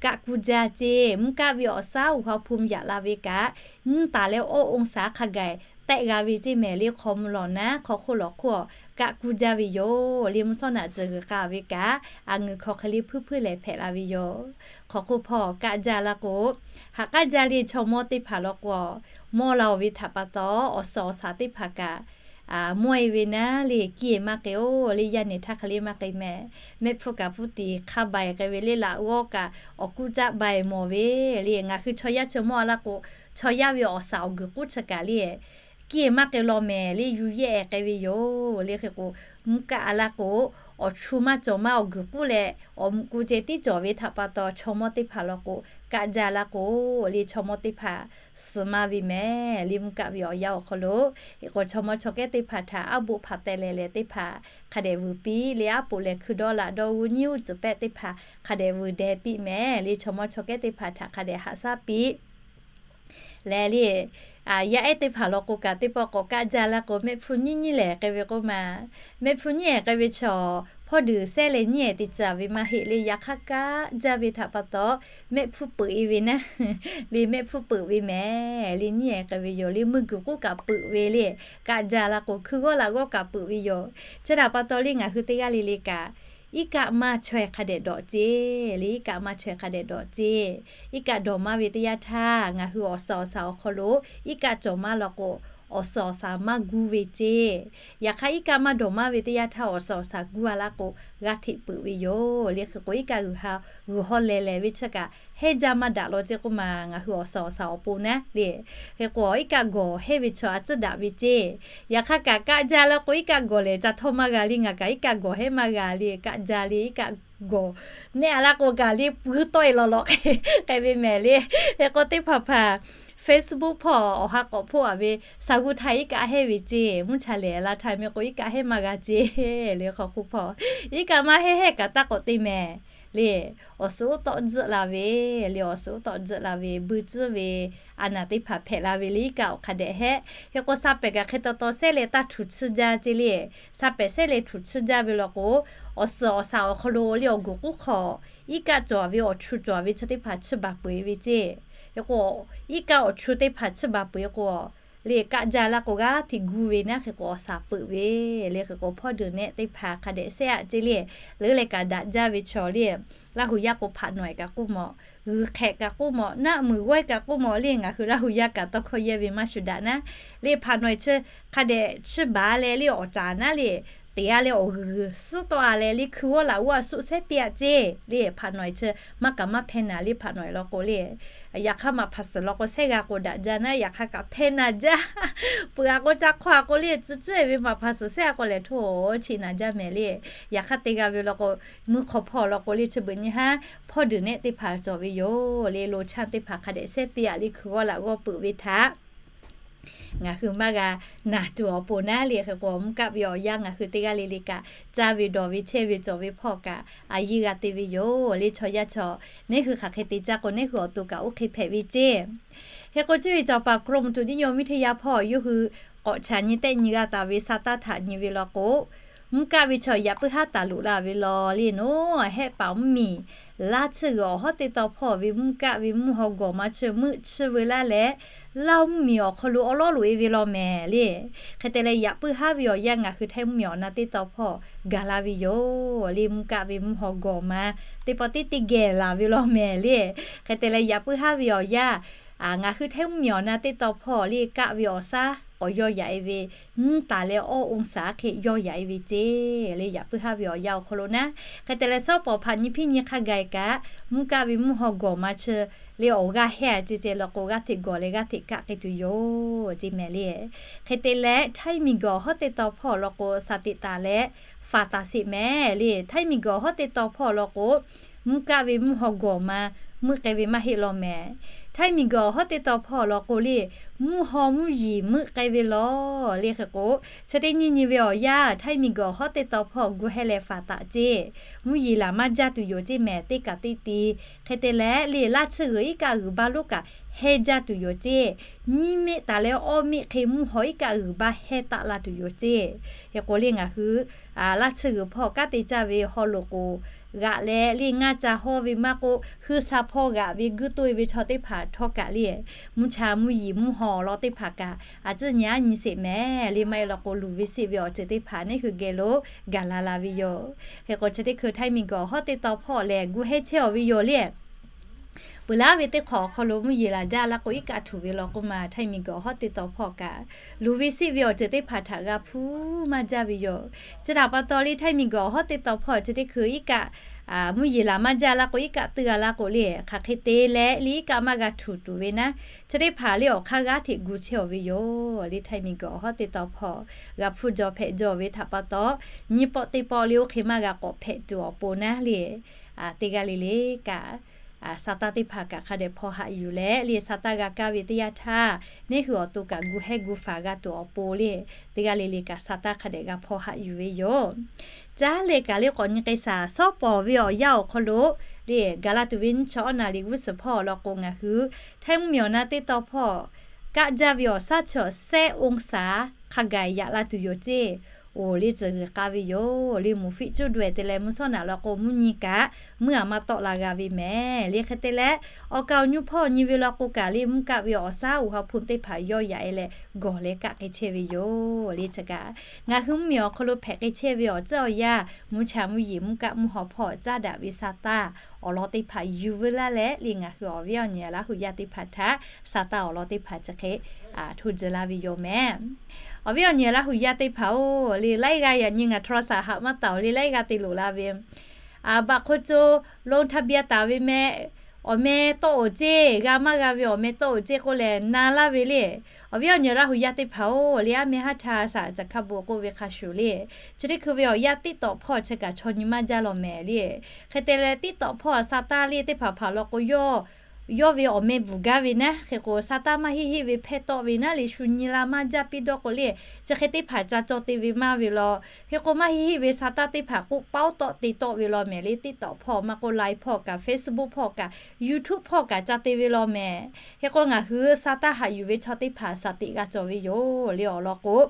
kaˆ kuˇ jaˇ ceˇ. Mvuhˇ kaˆ ve awˬ shaˉ uiˍ ha hpu yaꞈ la ve kaꞈ, nyiˇ taˍ leh awˇ องศา hk'a gaˬ tehˆ g'a ve ceˇ mehˍ le. Hk'aw mvuh lawˬ naˉ hk'aw hk'oˆ lawˬ hk'oˆ kaˆ kuˇ jaˇ ve yoˬ le. Mvuhˇ shawˉ naꞈ tcuhˬ g'uiˬ k'a ve kaꞈ, a ngeuˬ hk'aw hk'e le hpuiˇ hpuiˇ lehˬ hpehꞈ la ve yoˬ. Hk'aw hk'oˆ hpawˇ kaˆ jaˇ laˇ k'o, haꞈ k'aˉ jaˇ le chaw mawˇ teˇ hpaˍ law k'o, mawˇ la oˬ ve htaꞈ pa taw awˬ suhˍ awˬ shaˍ teˇ hpaˍ kaꞈ mawˇ e ve naˉ le kiˇ e maˇ k'ai oˬ le. Yaˇ nehˬ htaˇ hk'e le maˇ k'ai mehˍ. Mehˆ hpfuhˇ kaꞈ pfuhˇ tiˍ hk'a baiˬ k'ai ve le, laꞈ g'awˇ kaꞈ awˬ kuˇ caˆ baiˬ mawˬ ve le. Ngaˬ hui chaw yaˇ chi mawˇ a laˇ k'o, chaw yaˇ ve awˬ shaˍ awˬ g'uiˬ k'uˉ chi kaꞈ le kiˇ e maˇ k'ai law mehˍ le, yuˬ yehˇ e k'ai ve yoˬ le. Hk'e k'o, mvuhˇ kaˆ a laˇ k'o, awˬ chu maˇ cawˬ maˇ awˬ guiˬ k'uˉ leh awˬ muꞈ ku ceh tiˉ cawˬ ve htaꞈ pa taw, chaw mawˇ teˇ hpaˍ law k'o, kaˆ jaˇ laˇ k'o, le chaw mawˇ teˇ hpaˍ suh maˇ ve mehˍ le. Mvuhˇ kaˆ ve awˬ yanˇ awˬ hk'aw lo, hk'e k'o chaw mawˇ chaw kehˉ teˇ hpaˍ htaꞈ aˉ boˆ hpaˍ teh leh leh teˇ hpaˍ hk'a dehꞈ vuiˬ piˇ le, aˉ poꞈ lehˬ hkui dawˇ laꞈ dawˇ g'uˇ nyiˉ uˉ tcuhˍ pehˆ teˇ hpaˍ hk'a dehꞈ vuiˬ deh piˇ mehˍ le. Chaw mawˇ chaw kehˉ teˇ hpaˍ htaꞈ hk'a dehꞈ haꞈ shaˉ piˇ leh le, yaˇ ehˉ teˇ hpaˍ law k'o kaꞈ teˇ pawˆ k'awꞈ kaˆ jaˇ laˇ k'o, mehˆ hpfuhˇ nyiˉ nyiˉ lehˬ k'ai ve k'oˆ ma. Mehˆ hpfuhˇ nyiˉ ehˍ k'ai ve chaw, hpawˇ duiˬ sehˉ leh nyiˉ ehˍ te caˍ ve maˇ heˆ le. Yaꞈ hk'aˇ kaˆ jaˇ ve htaꞈ pa taw, mehˆ hpfuhˇ peuꞈ e ve naˉ le, mehˆ hpfuhˇ peuꞈ ve mehˍ le. Nyiˉ ehˍ k'ai ve yoˬ le, meuˇ guiˬ k'uˉ kaꞈ peuꞈ ve le. Kaˆ jaˇ laˇ k'o, hkui g'awˇ laꞈ g'awˇ kaꞈ peuꞈ ve yoˬ. Chi htaꞈ pa taw le, ngaˬ hui teˇ g'aˇ le le kaꞈ iˉ kaˆ maˇ chaweh hk'a dehꞈ dawꞈ ceˇ le. Iˉ kaˆ maˇ chaweh hk'a dehꞈ dawꞈ ceˇ. Iˉ kaˆ dawˬ maˇ ve teˇ yanˇ htaˇ, ngaˬ hui awˬ suhˍ awˬ shaˍ awˬ hk'aw lo iˉ kaˆ cawˬ maˇ law k'o, awˬ suhˍ awˬ shaˍ maˇ gu ve ceˇ. Yaꞈ hk'aˇ, iˉ kaˆ maˇ dawˬ maˇ ve teˇ yanˇ htaˇ, awˬ suhˍ awˬ shaˍ gu a laˇ k'o, g'aˇ hteꞈ peuꞈ ve yoˬ le. Hk'e k'o, iˉ kaˆ g'uiˬ ha g'uiˬ haw lehˬ lehˬ ve chi kaꞈ hehnˇ jaˇ maˇ daꞈ law ceˇ k'oˆ ma. Ngaˬ hui awˬ suhˍ awˬ shaˍ awˬ pon naˉ le, hk'e k'o, iˉ kaˆ gawˬ hehnˇ ve chaw a tcuhˉ daꞈ ve ceˇ. Yaꞈ hk'aˇ kaꞈ, kaˆ jaˇ laˇ k'o, iˉ kaˆ gawˬ lehˬ ca htawˇ maˇ g'a le. Ngaˬ kaꞈ iˉ kaˆ gawˬ hehnˇ maˇ g'a le. Kaˆ jaˇ le, iˉ kaˆ gawˬ neˆ a laˇ k'o, gaˬ le puiˉ tawˆ e lawˬ lawꞈ k'ai ve mehˍ le. Hk'e k'o, teˇ hpaˍ hpaˍ Facebook hpawˇ awˬ ha k'awꞈ hpoˆ a ve, shaˍ g'uˇ htaˇ iˉ kaˆ hehnˇ ve ceˇ, mvuhˇ cha lehˬ la htaˇ meh k'o, iˉ kaˆ hehnˇ maˇ g'a ceˇ le. Hk'aw hk'oˆ hpawˇ iˉ kaˆ maˇ hehnˇ hehnˇ kaꞈ taˇ k'awꞈ te mehˍ le. Awˬ suhˍ oˉ tawˆ tzuhˆ la ve le, awˬ suhˍ oˉ tawˆ tzuhˆ la ve, buiˇ tcuhˉ ve a naˍ teˇ hpaˍ hpehꞈ la ve le. Iˉ kaˆ awˬ hk'a dehꞈ hehnˇ. Hk'e k'o, sha pehˍ kaꞈ hk'e taw taw sehˉ leh taˇ htuꞈ tsuhˇ jaˇ ceˇ le. Sha pehˍ sehˉ leh htuꞈ tsuhˇ jaˇ ve law k'o, awˬ suhˍ awˬ shaˍ awˬ hk'aw lo le awˬ guiˬ k'uˉ hk'aw iˉ kaˆ cawˬ ve awˬ chu cawˬ ve chi teˇ hpaˍ chiˇ baˬ peuˬ e ve ceˇ. Hk'e k'o, iˉ kaˆ awˬ chu teˇ hpaˍ chiˇ baˬ peuˬ e k'o, le kaˆ jaˇ laˇ k'o g'aˇ hteꞈ gu ve naˉ. Hk'e k'o, awˬ shaˍ peuˬ ve le. Hk'e k'o, hpawˇ duiˬ nehˆ teˇ hpaˍ hk'a dehꞈ sehˉ aꞈ ceˇ le. Leuˉ leh kaꞈ daꞈ jaˇ ve chaw le, Laˇ hu yaˇ k'o, hpaꞈ nawˬ e kaꞈ k'oˆ mawˬ, g'uiˬ hk'ehꞈ kaꞈ k'oˆ mawˬ, naˆ muiˬ g'awehˇ kaꞈ k'oˆ mawˬ le. Ngaˬ hui Laˇ hu yaˇ kaꞈ tawˇ hkawˇ yehˇ ve maˇ shuˍ daꞈ naˉ. Le hpaꞈ nawˬ e chi hk'a dehꞈ chiˇ baˬ leh le awˍ caˍ naˉ le, teꞈ a leh awˬ g'uiˬ suhˉ tawˆ a leh le hkui g'awˇ laꞈ g'awˇ a suhˆ sehˉ piˇ aꞈ ceˇ. Le hpaꞈ nawˬ e chi maˇ kaꞈ maˇ hpehˇ naˍ le. Hpaꞈ nawˬ e law k'o le, yaꞈ hk'aˇ maꞈ hpaˍ suhˍ law k'o sehˉ g'a k'o daꞈ jaˇ naˉ. Yaꞈ hk'aˇ kaꞈ hpehˇ naˍ jaˇ. Peuˬ a k'o ca hk'aw a k'o le, tcuh cuˇ e ve maꞈ hpaˍ suhˍ sehˉ a k'o lehˬ, hto chi naˍ jaˇ mehˍ le. Yaꞈ hk'aˇ te g'a ve law k'o, mvuhˇ hk'aw hpawˇ law k'o le, chi beuꞈ nyi haˉ hpawˇ duiˬ nehˆ teˇ hpaˍ cawˬ ve yoˬ le. Lo chaˇ teˇ hpaˍ hk'a dehꞈ sehˉ piˇ aꞈ le hkui g'awˇ laꞈ g'awˇ peuˬ ve htaꞈ ngaˬ hui maˇ g'a naˬ tuˬ awˬ pon naˉ le. Hk'e k'o, mvuhˇ kaˆ ve awˬ yanˇ ngaˬ hui teˇ g'aˇ le le kaꞈ, caˇ ve dawˬ ve chehˇ ve cawˬ ve hpawˇ kaꞈ a yiˇ g'a te ve yoˬ le. Chaw yaˇ chaw, neˇ hui hk'aˬ hk'e te caˇ k'o, neˇ hui awˬ to kaꞈ oˇ hk'e hpehꞈ ve ceˇ. Hk'e k'o, cuˇ ve cawˬ paˍ กรมอุตุนิยมวิทยา hpawˇ yawˇ hui k'awꞈ chaꞈ nyi tehˆ nyi g'a taˍ ve sa taˇ htaꞈ nyi ve law k'o, mvuhˇ kaˆ ve chaw yaꞈ puiˉ haˉ taˍ loꞈ la ve law le. Nawˬ hehˆ paˍ mvuhˇmiˬ laˇ tsuhˇ g'uiˬ awˬ hawˉ teˇ taw hpawˇ ve mvuhˇ kaˆ ve mvuhˇ haw gawˬ ma chi meuˆ chiˇ veu laˇ leh, laˇ mvuhˇmiˬ awˬ hk'aw lo awˉ lawˉ loꞈ e ve law mehˍ le. Hk'e te leh, yaꞈ puiˉ haˉ ve awˬ yanˇ ngaˬ hui htaiˇ mvuhˇmiˬ awˬ na teˇ taw hpawˇ gaˬ la ve yoˬ le. Mvuhˇ kaˆ ve mvuhˇ haw gawˬ ma teˇ pawˆ teˇ teˇ gehˬ laˬ ve law mehˍ le. Hk'e te leh, yaꞈ puiˉ haˉ ve awˬ yanˇ ngaˬ hui htaiˇ mvuhˇmiˬ awˬ na teˇ taw hpawˇ le kaˆ ve awˬ shaˉ k'awꞈ yawˇ yaꞈ e ve, nyiˇ taˍ leh awˇ องศา hk'e yawˇ yaꞈ e ve ceˇ le. Yaꞈ puiˉ haˉ ve awˬ yanˇ awˬ hk'aw lo naˉ. Hk'e te leh, shawˉ pawˍ hpaꞈ nyi hpiˇ nyi hk'a gaˬ kaꞈ, mvuhˇ kaˆ ve mvuhˇ haw gawˬ ma chi le awˬ g'aˇ hehnˇ a ceˇ ceˇ law k'o, g'aˇ hteꞈ gawˬ leh g'aˇ hteꞈ kaˆ k'ai tuˬ yoˬ ceˇ mehˍ le. Hk'e te leh, htaiˇ miˬguiˬ awˬ hawˉ teˇ taw hpawˇ law k'o, shaˍ teꞈ taˍ leh faˍ taˍ sheˍ mehˍ le. Htaiˇ miˬguiˬ awˬ hawˉ teˇ taw hpawˇ law k'o, mvuhˇ kaˆ ve mvuhˇ haw gawˬ ma meuˆ k'ai ve maˇ heˆ law mehˍ. Htaiˇ miˬguiˬ awˬ hawˉ teˇ taw hpawˇ law k'o le, mvuhˇ haw mvuhˇ yiˍ meuˆ k'ai ve law le. Hk'e k'o, chi teˇ nyi nyi ve awˬ yanˇ htaiˇ miˬguiˬ awˬ hawˉ teˇ taw hpawˇ gu heh leh faˍ taˍ ceˇ, mvuhˇ yiˍ laˬ maˇ jaˇ tuˬ yoˬ ceˇ mehˍ, teˇ kaꞈ teˇ ti. Hk'e te leh, le laˇ tsuhˇ g'uiˬ iˉ kaˆ g'uiˬ baˇ lonˉ kaꞈ heh jaˇ tuˬ yoˬ ceˇ. Nyiˇ meˆ taˍ leh awˇ meˆ hk'e mvuhˇ haw iˉ kaˆ g'uiˬ baˇ heh taˆ la tuˬ yoˬ ceˇ. Hk'e k'o le, ngaˬ hui laˇ tsuhˇ g'uiˬ hpawˇ kanˉ te caˇ ve haw loꞈ k'oˍ g'aꞈ leh le ngaˇ ca hawˇ ve maˇ k'oˆ, hui sha hpawˇ g'aꞈ ve guiˇ toˇ e ve chaw teˇ hpaˍ htawˇ kaꞈ le, mvuhˇ cha mvuhˇ yiˍ mvuhˇ haw law teˇ hpaˍ kaꞈ a tcuhˉ nyi a nyi sheˍ mehˍ le. Maˇ heˆ law k'o, luˬ ve sheˆ ve awˬ ceuˬ teˇ hpaˍ neˇ hui geh lo gaˬ la la ve yoˬ. Hk'e k'o, chi teˇ hkui htaiˇ miˬguiˬ awˬ hawˉ teˇ taw hpawˇ lehˬ gu heh chehˇ awˬ ve yoˬ le. Peuˬ laˇ ve teˇ hk'awꞈ awˬ hk'aw lo mvuhˇ yeˬ laˬ jaˇ la k'o, iˉ kaˆ htuꞈ ve law k'oˆ ma, htaiˇ miˬguiˬ awˬ hawˉ teˇ taw hpawˇ kaꞈ luˬ ve siˆ ve awˬ ceuˬ teˇ hpaˍ htaꞈ g'a hpuˇ maˇ jaˇ ve yoˬ. Chi htaꞈ pa taw le, htaiˇ miˬguiˬ awˬ hawˉ teˇ taw hpawˇ chi teˇ hkui iˉ kaˆ mvuhˇ yeˬ laˬ maˇ jaˇ la k'o, iˉ kaˆ teuˇ g'a la k'o le, hk'aˬ hk'e te leh le iˉ kaˆ maˇ g'a htuꞈ tuˬ ve naˉ, chi teˇ hpaˍ le awˬ hk'aˇ g'aˇ hteꞈ gu chehˇ-aˬ ve yoˬ. Le htaiˇ miˬguiˬ awˬ hawˉ teˇ taw hpawˇ g'a hpuˇ jaw hpehꞈ jaw ve htaꞈ pa taw, nyiˇ pawˆ teˇ pawˆ le oˇ hk'e maˇ g'a k'awꞈ hpehꞈ tuˬ awˬ pon naˉ le, teˇ g'aˇ le le kaꞈ sa taˇ teˇ hpaˍ kaꞈ hk'a dehꞈ hpaw haꞈ yuˬ leh le, sa taˇ g'a kaˇ ve teˇ yanˇ htaˇ, neˇ hui awˬ to kaꞈ gu hehˉ gu faˍ g'a tuˬ awˬ pon le, teˇ g'aˇ le le kaꞈ sa taˇ hk'a dehꞈ g'a hpaw haꞈ yuˬ ve yoˬ. Caˇ leh kaꞈ le k'awꞈ nyi k'ai shaˍ, shawˉ pawˍ ve awˬ yanˇ awˬ hk'aw lo le gaˬ la tuˬ ve nyiˇ chi awˉ naˍ riˍ g'uˇ suhˍ hpawˇ awˬ lawn k'o, ngaˬ hui htaiˇ mvuhˇmiˬ awˬ na teˇ taw hpawˇ kaˆ jaˇ ve awˬ shaˉ chaw shehˆ องศา hk'a gaˬ yaꞈ la tuˬ yoˬ ceˇ. Oˬ le, tcuh g'uiˬ k'a ve yoˬ. Le mvuhˇ fiˆ cuˇ daweh te leh mvuhˇ shawˉ naꞈ law k'o, mvuhˇ nyi kaꞈ mvuhˇ aˬ maˇ tawˆ la g'a ve mehˍ. Le hk'e te leh, awˬ kaˍ awˬ nyi hpawˇ nyi ve law k'o kaꞈ le, mvuhˇ kaˆ ve awˬ shaˉ uˬ ha hpu teˇ hpaˍ yawˇ yaꞈ e leh gawˬ leh kaˆ k'ai chehˇ ve yoˬ. Le chi kaꞈ ngaˬ hui mvuhˇmiˬ awˬ hk'aw lo hpehꞈ k'ai chehˇ ve awˬ tcuhˉ awˬ yanˇ, mvuhˇ cha mvuhˇ yeˬ mvuhˇ kaˆ mvuhˇ haw hpawˇ caˇ daꞈ ve sa taˇ awˬ lawn teˇ hpaˍ yuˬ veu laˇ leh le, ngaˬ hui awˬ viˉ awˬ nyi Laˇ huˍ yaˇ teˇ hpaˍ htaꞈ sa taˇ awˬ lawn teˇ hpaˍ chi hk'e hto tcuh laˇ ve yoˬ mehˍ. Awˬ viˉ awˬ nyi Laˇ huˍ yaˇ teˇ hpaˍ-oˬ, le laiˉ g'aˇ yaꞈ nyi ngaˬ โทรศัพท์ haꞈ maˇ taˍ-oˬ le, laiˉ g'aˇ te loꞈ la ve บัตรคนจน ลงทะเบียน taˍ ve mehˍ, awˬ meh tawˆ-oˬ ceˇ, g'a maˇ g'a ve awˬ meh tawˆ-oˬ ceˇ k'oˆ leh na laˇ ve le. Awˬ viˉ awˬ nyi Laˇ huˍ yaˇ teˇ hpaˍ-oˬ, le aˉ meh haˉ htaˇ shaˍ caˬ hk'a bvuhꞈ k'oˆ ve hk'a shuˍ le, chi teˇ hkui ve awˬ yanˇ TikTok hpawˇ chi kaꞈ chaw nyi maˇ jaˇ law mehˍ le. Hk'e te leh TikTok hpawˇ sa taˇ le teˇ hpaˍ hpaˍ law k'o, yawˇ yawˇ ve awˬ meh bvuhˬ gaˇ ve naˉ, hk'e k'o sa taˇ maˇ heˆ heˆ ve hpehˇ tawˆ ve naˉ le, shu nyi la maˇ jaˇ piˇ dawˇ k'o le, chi hk'e teˇ hpaˍ ca caw te ve maˇ ve law. Hk'e k'o maˇ heˆ heˆ ve sa taˇ teˇ hpaˍ k'oˆ paoˉ tawˆ te tawˆ ve law mehˍ le, TikTok hpawˇ maˇ k'oˆ Line hpawˇ kaꞈ, Facebook hpawˇ kaꞈ, YouTube hpawˇ kaꞈ ca te ve law mehˍ. Hk'e k'o ngaˬ hui sa taˇ haꞈ yuˬ ve chaw teˇ hpaˍ shaˍ tiꞈ g'a cawˬ ve yoˬ le awˬ lawn k'o,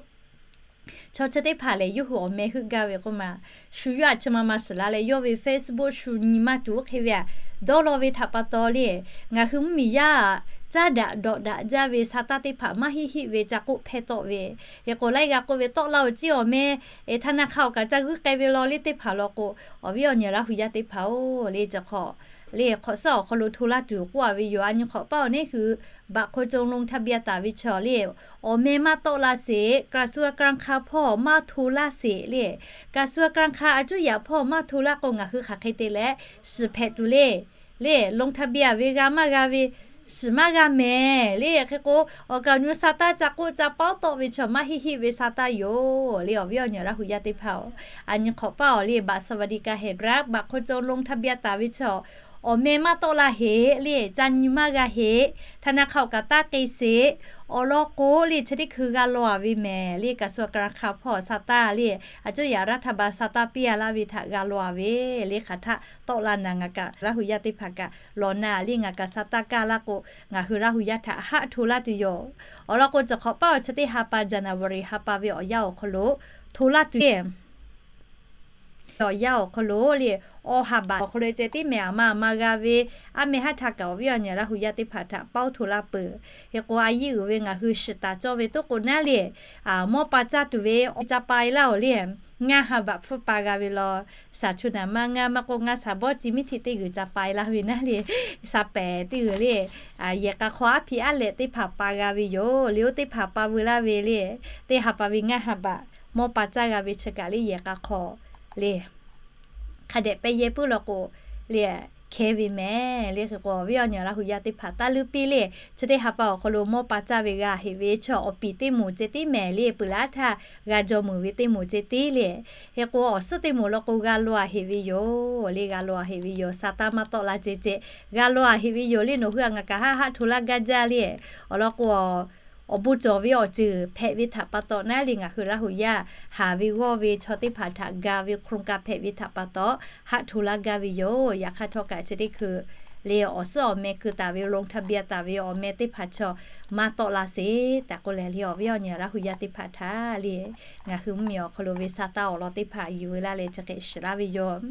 chaw chi teˇ hpaˍ lehˬ yawˇ hui awˬ meh heuˆ gaˇ ve k'oˆ ma, shu yawˇ aꞈ chi ma ma shiˍ la leh yawˇ ve Facebook shu nyi maˇ tuˬ oˇ hk'e ve aꞈ dawˇ law ve htaꞈ pa taw le, ngaˬ hui mvuhˇmiˬ yaˇ caˇ daꞈ dawꞈ daꞈ jaˇ ve sa taˇ teˇ hpaˍ maˇ heˆ heˆ ve ca k'oˆ hpehˇ tawˆ ve. Hk'e k'o laiˉ g'aˇ k'oˆ ve tawˆ la-oˬ ceˇ awˬ meh, ธนาคาร awˬ kaꞈ ca g'uiˇ k'ai ve law le teˇ hpaˍ law k'o, awˬ viˉ awˬ nyi Laˇ huˍ yaˇ teˇ hpaˍ-oˬ, le chi hk'awꞈ le hk'awꞈ suhˉ awˬ hk'aw lo hto laˇ tuˬ k'oˆ-a ve yoˬ. A nyi hk'awꞈ paˉ awˬ neˉ hui บัตรคนจน ลงทะเบียน taˍ ve chaw le, awˬ meh maˇ tawˆ la sheˍ, กระทรวงการคลัง hpawˇ maˇ hto laˇ sheˍ le, กระทรวงการคลัง aˬ cuˇ yaꞈ hpawˇ maˇ hto laˇ k'o ngaˬ hui hk'aˬ hk'e te leh shiˍ hpehꞈ tuˬ le. Le ลงทะเบียน ve g'a maˇ g'a ve shiˍ maˇ g'a mehˍ le. Hk'e k'o awˬ kaˍ awˬ nyi sa taˇ ca k'oˆ ca paoˉ tawˆ ve chaw maˇ heˆ heˆ ve sa taˇ yoˬ le awˬ viˉ awˬ nyi Laˇ huˍ yaˇ teˇ hpaˍ-oˬ. A nyi hk'awꞈ paˉ awˬ le บัตรสวัสดิการแห่งรัฐ บัตรคนจน ลงทะเบียน taˍ ve chaw awˬ meh maˇ tawˆ la heˍ le, ca nyi maˇ g'a heˍ, ธนาคาร awˬ kaꞈ taˇ k'e sheˍ. Awˬ lawn k'o le chi teˇ hkui g'a law-a ve mehˍ le, กระทรวงการคลัง hpawˇ sa taˇ le, aˬ cuˇ yaꞈ รัฐบาล sa taˇ piˇ-a laˇ ve htaꞈ g'a law-a ve le. Hk'aˬ htaˆ tawˆ la naˍ ngaˬ kaꞈ Laˇ huˍ yaˇ teˇ hpaˍ kaꞈ lawˬ na le, ngaˬ kaꞈ sa taˇ kaˇ laˇ k'o ngaˬ hui Laˇ huˍ yaˇ htaꞈ haˆ hto laˇ tuˬ yoˬ. Awˬ lawn k'o chi hk'awꞈ paˉ awˬ chi teˇ ha pa January ha pa ve awˬ yanˇ awˬ hk'aw lo hto laˇ tuˬ le. Awˬ yanˇ awˬ hk'aw lo le, awˬ ha baꞈ awˬ hk'aw lo ceh tiˉ mehˍ aˬ ma aˬ ma g'a ve, aˉ meh haˉ htaˇ kaꞈ awˬ viˉ awˬ nyi Laˇ huˍ yaˇ teˇ hpaˍ htaꞈ paoˉ hto laˇ peuˬ. Hk'e k'o a yiˇ uiˍ ve ngaˬ hui shiˍ taˍ cawˇ ve toˉ k'o naˉ le, mawˇ pa caˇ tuˬ ve awˬ ca pa e laˇ-oˬ le, ngaˇ ha baꞈ hpfuhˇ pa g'a ve law, shaˍ chu naˍ maˇ ngaˇ maˇ k'oˆ ngaˇ shaˍ bawˇ ci miˉ htiꞈ teˇ g'uiˬ ca pa e laˇ ve naˉ le, shaˍ pehˍ teˇ g'uiˬ le, yehˬ k'a hk'aw aˉ hpiꞈ aˉ lehꞈ teˇ hpaˍ pa g'a ve yoˬ. Le oˇ teˇ hpaˍ pa veu laˇ ve le, teˇ ha pa ve ngaˇ ha baꞈ mawˇ pa caˇ g'a ve chi kaꞈ le yehˬ k'a hk'aw le hk'a dehꞈ pehˇ yehˇ puiˉ law k'o le, hkehˇ ve mehˍ le. Hk'e k'o awˬ viˉ awˬ nyi Laˇ huˍ yaˇ teˇ hpaˍ taˇ luˇ piˇ le, chi teˇ ha pa awˬ hk'aw lo mawˇ pa caˇ ve g'a heꞈ ve chi awˬ piˍ teˇ moˍ ceh tiˉ mehˍ le, peuˬ laˇ htaˇ g'a jaw meuˍ ve teˇ moˍ ceh tiˉ le. Hk'e k'o awˬ suhˉ teˇ moˍ law k'o g'a law-a heꞈ ve yoˬ le, g'a law-a heꞈ ve yoˬ. Sa taˇ maˇ tawˆ la ceh ceh g'a law-a heꞈ ve yoˬ le. Nawˬ hui htaꞈ ngaˬ kaꞈ haˆ haˆ hto laˇ gaˇ jaˇ le. Awˬ lawn k'o awˬ bon cawˬ ve awˬ ceuˬ hpehꞈ ve htaꞈ pa taw naˉ le, ngaˬ hui Laˇ huˍ yaˇ haˍ ve g'awˇ ve chaw teˇ hpaˍ htaꞈ ga ve โครงการ hpehꞈ ve htaꞈ pa taw haˆ hto laˇ gaˇ ve yoˬ. Yaꞈ hk'aˇ htawˇ kaꞈ chi teˇ hkui le awˬ suhˉ awˬ meh keu taˍ ve ลงทะเบียน taˍ ve awˬ meh teˇ hpaˍ chaw maˇ tawˆ la sheˍ tehꞈ k'oˆ leh le, awˬ viˉ awˬ nyi Laˇ huˍ yaˇ teˇ hpaˍ htaꞈ le ngaˬ hui mvuhˇmiˬ awˬ hk'aw lo ve sa taˇ awˬ lawn teˇ hpaˍ yuˬ veu laˇ leh chi hk'e shiˍ laˇ ve yoˬ.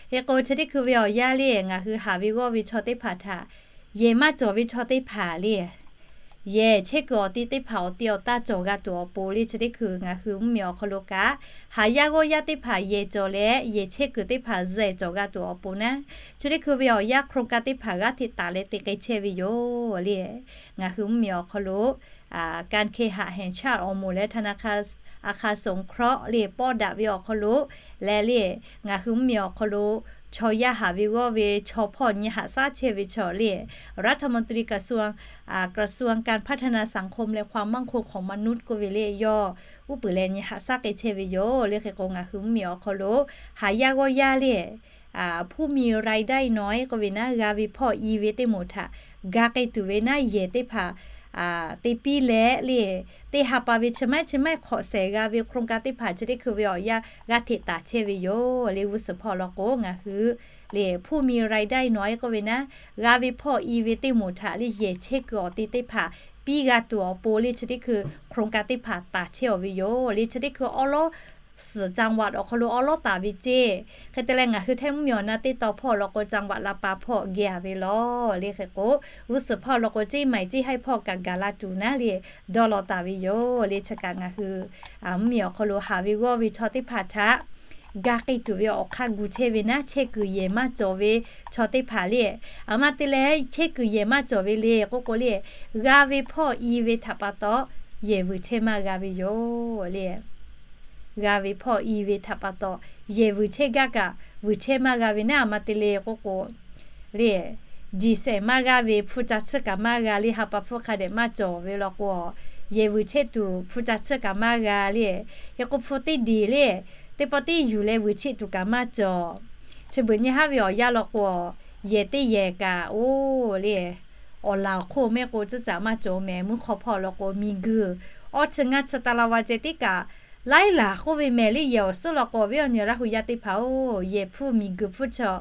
Hk'e k'o chi teˇ hkui ve awˬ yanˇ le ngaˬ hui haˍ ve g'awˇ ve chaw teˇ hpaˍ htaꞈ yehˬ maˇ cawˬ ve chaw teˇ hpaˍ le yehˬ chehˇ kuiˬ awˬ ti teˇ hpaˍ awˬ ti awˬ taˇ cawˬ g'a tuˬ awˬ pon le chi teˇ hkui ngaˬ hui mvuhˇmiˬ awˬ hk'aw lo kaꞈ, haˍ yaˇ g'awˇ yaˇ teˇ hpaˍ yehˬ cawˬ leh yehˬ chehˇ kuiˬ teˇ hpaˍ zuhˬ cawˬ g'a tuˬ awˬ pon naˉ, chi teˇ hkui ve awˬ yanˇ โครงการ teˇ hpaˍ g'aˇ hteꞈ taˍ leh te k'ai chehˇ ve yoˬ le. Ngaˬ hui mvuhˇmiˬ awˬ hk'aw lo การเคหะแห่งชาติ awˬ moˍ leh ธนาคาร อาคารสงเคราะห์ le pawˇ daꞈ ve awˬ hk'aw lo leh le, ngaˬ hui mvuhˇmiˬ awˬ hk'aw lo chaw yaˇ haˍ ve g'awˇ ve chaw hpawˇ nyi haꞈ shaˉ chehˇ ve chaw le, รัฐมนตรีกระทรวง กระทรวงการพัฒนาสังคมและความมั่นคงของมนุษย์ k'oˆ ve le yawˇ uˉ peunˍ leh nyi haꞈ shaˉ k'ai chehˇ ve yoˬ le. Hk'e k'o ngaˬ hui mvuhˇmiˬ awˬ hk'aw lo haˍ yaˇ g'awˇ yaˇ le ผู้มีรายได้น้อย k'oˆ ve naˉ, g'a ve hpawˇ i ve teˇ moˍ htaꞈ ga k'ai tuˬ ve naˉ yehˬ teˇ hpaˍ te piˇ leh le, teˇ ha pa ve chi maiˉ chi maiˉ hk'awꞈ shehˍ g'a ve โครงการ teˇ hpaˍ chi teˇ hkui ve awˬ yanˇ g'aˇ hteꞈ taˍ chehˇ ve yoˬ le. G'uˇ suhˍ hpawˇ law k'o ngaˬ hui le ผู้มีรายได้น้อย k'oˆ ve naˉ, g'a ve hpawˇ i ve teˇ moˍ htaꞈ le yehˬ chehˇ kuiˬ awˬ ti teˇ hpaˍ piˇ g'a tuˬ awˬ pon le chi teˇ hkui โครงการ teˇ hpaˍ taˍ chehˇ awˬ ve yoˬ le. Chi teˇ hkui awˉ lawˉ suhˍ จังหวัด awˬ hk'aw lo awˉ lawˉ taˍ ve ceˇ. Hk'e te leh ngaˬ hui htaiˇ mvuhˇmiˬ awˬ na teˇ tawn hpawˇ law k'o จังหวัดลำปาง hpawˇ geh a ve lawˬ le. Hk'e k'o g'uˇ suhˍ hpawˇ law k'o ceˇ maiˍ ceˇ haiˇ hpawˇ kaꞈ gaˬ la tuˬ naˉ le dawˇ law taˍ ve yoˬ le. Chi kaꞈ ngaˬ hui mvuhˇmiˬ awˬ hk'aw lo haˍ ve g'awˇ ve chaw teˇ hpaˍ htaꞈ ga k'ai tuˬ ve awˬ hk'aˇ gu chehˇ ve naˉ, chehˇ kuiˬ yehˬ maˇ cawˬ ve chaw teˇ hpaˍ le, aˬ ma te leh chehˇ kuiˬ yehˬ maˇ cawˬ ve le k'oˆ k'o le, g'a ve hpawˇ i ve htaꞈ pa taw yehˬ vuiˬ chehˇ maˇ g'a ve yoˬ le. G'a ve hpawˇ i ve htaꞈ pa taw yehˬ vuiˬ chehˇ gaˇ kaꞈ vuiˬ chehˇ maˇ g'a ve naˉ, aˬ ma te le k'oˆ k'o le, jiˬ shehˍ maˇ g'a ve hpu ca tsuhˇ kaꞈ maˇ g'a le, ha pa hpfuhˇ hk'a dehꞈ maˇ cawˬ ve law k'o, yehˬ vuiˬ chehˇ tuˬ hpu ca tsuhˇ kaꞈ maˇ g'a le. Hk'e k'o hpu teˇ deˬ le, teˇ pawˆ teˇ yuˬ leh vuiˬ chehˇ tuˬ kaꞈ maˇ cawˬ. Chi beuꞈ nyi haˉ ve awˬ yanˇ law k'o, yehˬ teˇ yehˬ kaꞈ oˇ le awˬ laˬ awˬ hk'oˆ mehˆ k'o tcuhˉ caꞈ maˇ cawˬ mehˍ. Mvuhˇ hk'aw hpawˇ law k'o miˬguiˬ awˇ chi ngaˇ chi ta la va ceh tiˉ kaꞈ laiˉ laˬ k'oˆ ve mehˍ le. Yehˬ awˬ suhˉ law k'o awˬ viˉ awˬ nyi Laˇ hu yaˇ teˇ hpaˍ oˬ, yehˬ hpfuhˇ miˬguiˬ hpfuhˇ chaw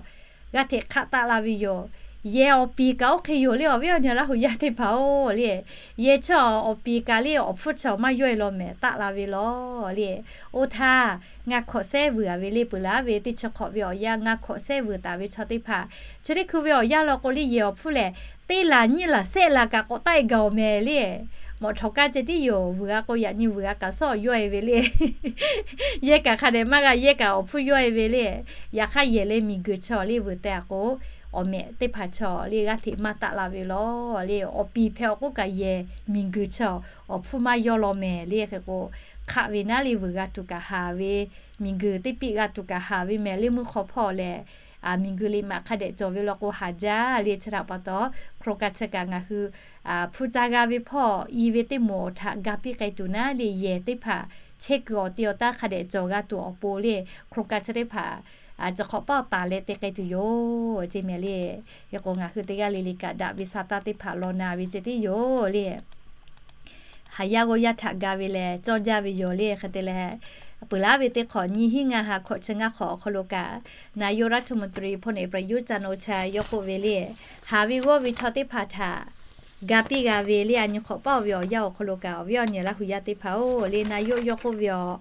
g'aˇ hteꞈ hk'aˆ taˆ la ve yoˬ. Yehˬ awˬ piˍ kaꞈ oˇ hk'e yoˬ le awˬ viˉ awˬ nyi Laˇ hu yaˇ teˇ hpaˍ oˬ le. Yehˬ chaw awˬ piˍ kaꞈ le awˬ hpfuhˇ chaw maˇ yawˇ e law mehˍ taˆ la ve lawˬ le. Oˇ htaˇ ngaˇ hkawꞈ sehˉ vuiˬ a ve le, peuˬ laˬ ve teˇ chi hk'awꞈ ve awˬ yanˇ ngaˇ hkawꞈ sehˉ vuiˬ taˍ ve chaw teˇ hpaˍ chi teˇ hkui ve awˬ yanˇ law k'o le, yehˬ awˬ hpfuhˇ lehˬ teˇ laˬ nyiˇ laˬ shehˆ laˬ kaꞈ k'awꞈ taˆ e gaˬ awˬ mehˍ le. Mawꞈ htawꞈ kaˇ ceh tiˉ yoˬ, vuiˬ g'a k'o yaꞈ nyi vuiˬ g'a kaꞈ sawˉ yawˇ e ve le. Yehˇ kaꞈ hk'a dehꞈ maˇ g'a, yehˇ kaꞈ awˬ hpfuhˇ yawˇ e ve le. Yaꞈ hk'aˇ yehˬ leh miˬguiˬ chaw le vuiˬ teh a k'o, awˬ mehˍ teˇ hpaˍ chaw le g'aˇ hteꞈ maˇ taˆ la ve lawˬ le. Awˬ piˍ hpehꞈ awˬ k'oˆ kaꞈ yehˬ miˬguiˬ chaw awˬ hpfuhˇ maˇ yawˇ law mehˍ le. Hk'e k'o hk'aˆ ve naˉ le vuiˬ g'a tuˬ kaꞈ haˍ ve, miˬguiˬ teˇ piˆ g'a tuˬ kaꞈ haˍ ve mehˍ le. Mvuhˇ hk'aw hpawˇ lehˬ miˬguiˬ liꞈ maꞈ hk'a dehꞈ cawˬ ve law k'o haˍ jaˇ le. Chi htaꞈ pa taw hk'aw ka chi kaꞈ ngaˬ hui hpu ca g'a ve hpawˇ i ve teˇ moˍ htaꞈ ga piˇ k'ai tuˬ naˉ le, yehˬ teˇ hpaˍ chehˇ kuiˬ awˬ ti awˬ taˇ hk'a dehꞈ cawˬ g'a tuˬ awˬ pon le, hk'aw ka chi teˇ hpaˍ chi hk'awꞈ paˇ taˍ leh te k'ai tuˬ yoˬ ce mehˍ le. Hk'e k'o ngaˬ hui teˇ g'aˇ le le kaꞈ daꞈ ve sa taˇ teˇ hpaˍ law na ve ce tiˉ yoˬ le. Haˍ yaˇ g'awˇ yaˇ htaꞈ ga ve lehˬ cawˇ jaˇ ve yoˬ le. Hk'e te leh peuˬ laˉ ve teˇ hk'awꞈ nyiˇ hinˉ ngaˇ ha hkawꞈ chi ngaˇ hk'awꞈ awˬ hk'aw lo kaꞈ นายกรัฐมนตรี พลเอกประยุทธ์ จันทร์โอชา yawˇ k'oˆ ve le, haˍ ve g'awˇ ve chaw teˇ hpaˍ htaꞈ ga piˇ g'a ve le. A nyi hk'awꞈ paˇ oˬ ve awˬ yanˇ awˬ hk'aw lo kaꞈ awˬ viˉ awˬ nyi Laˇ hu yaˇ teˇ hpaˍ oˬ le, นายก yawˇ k'oˆ ve awˬ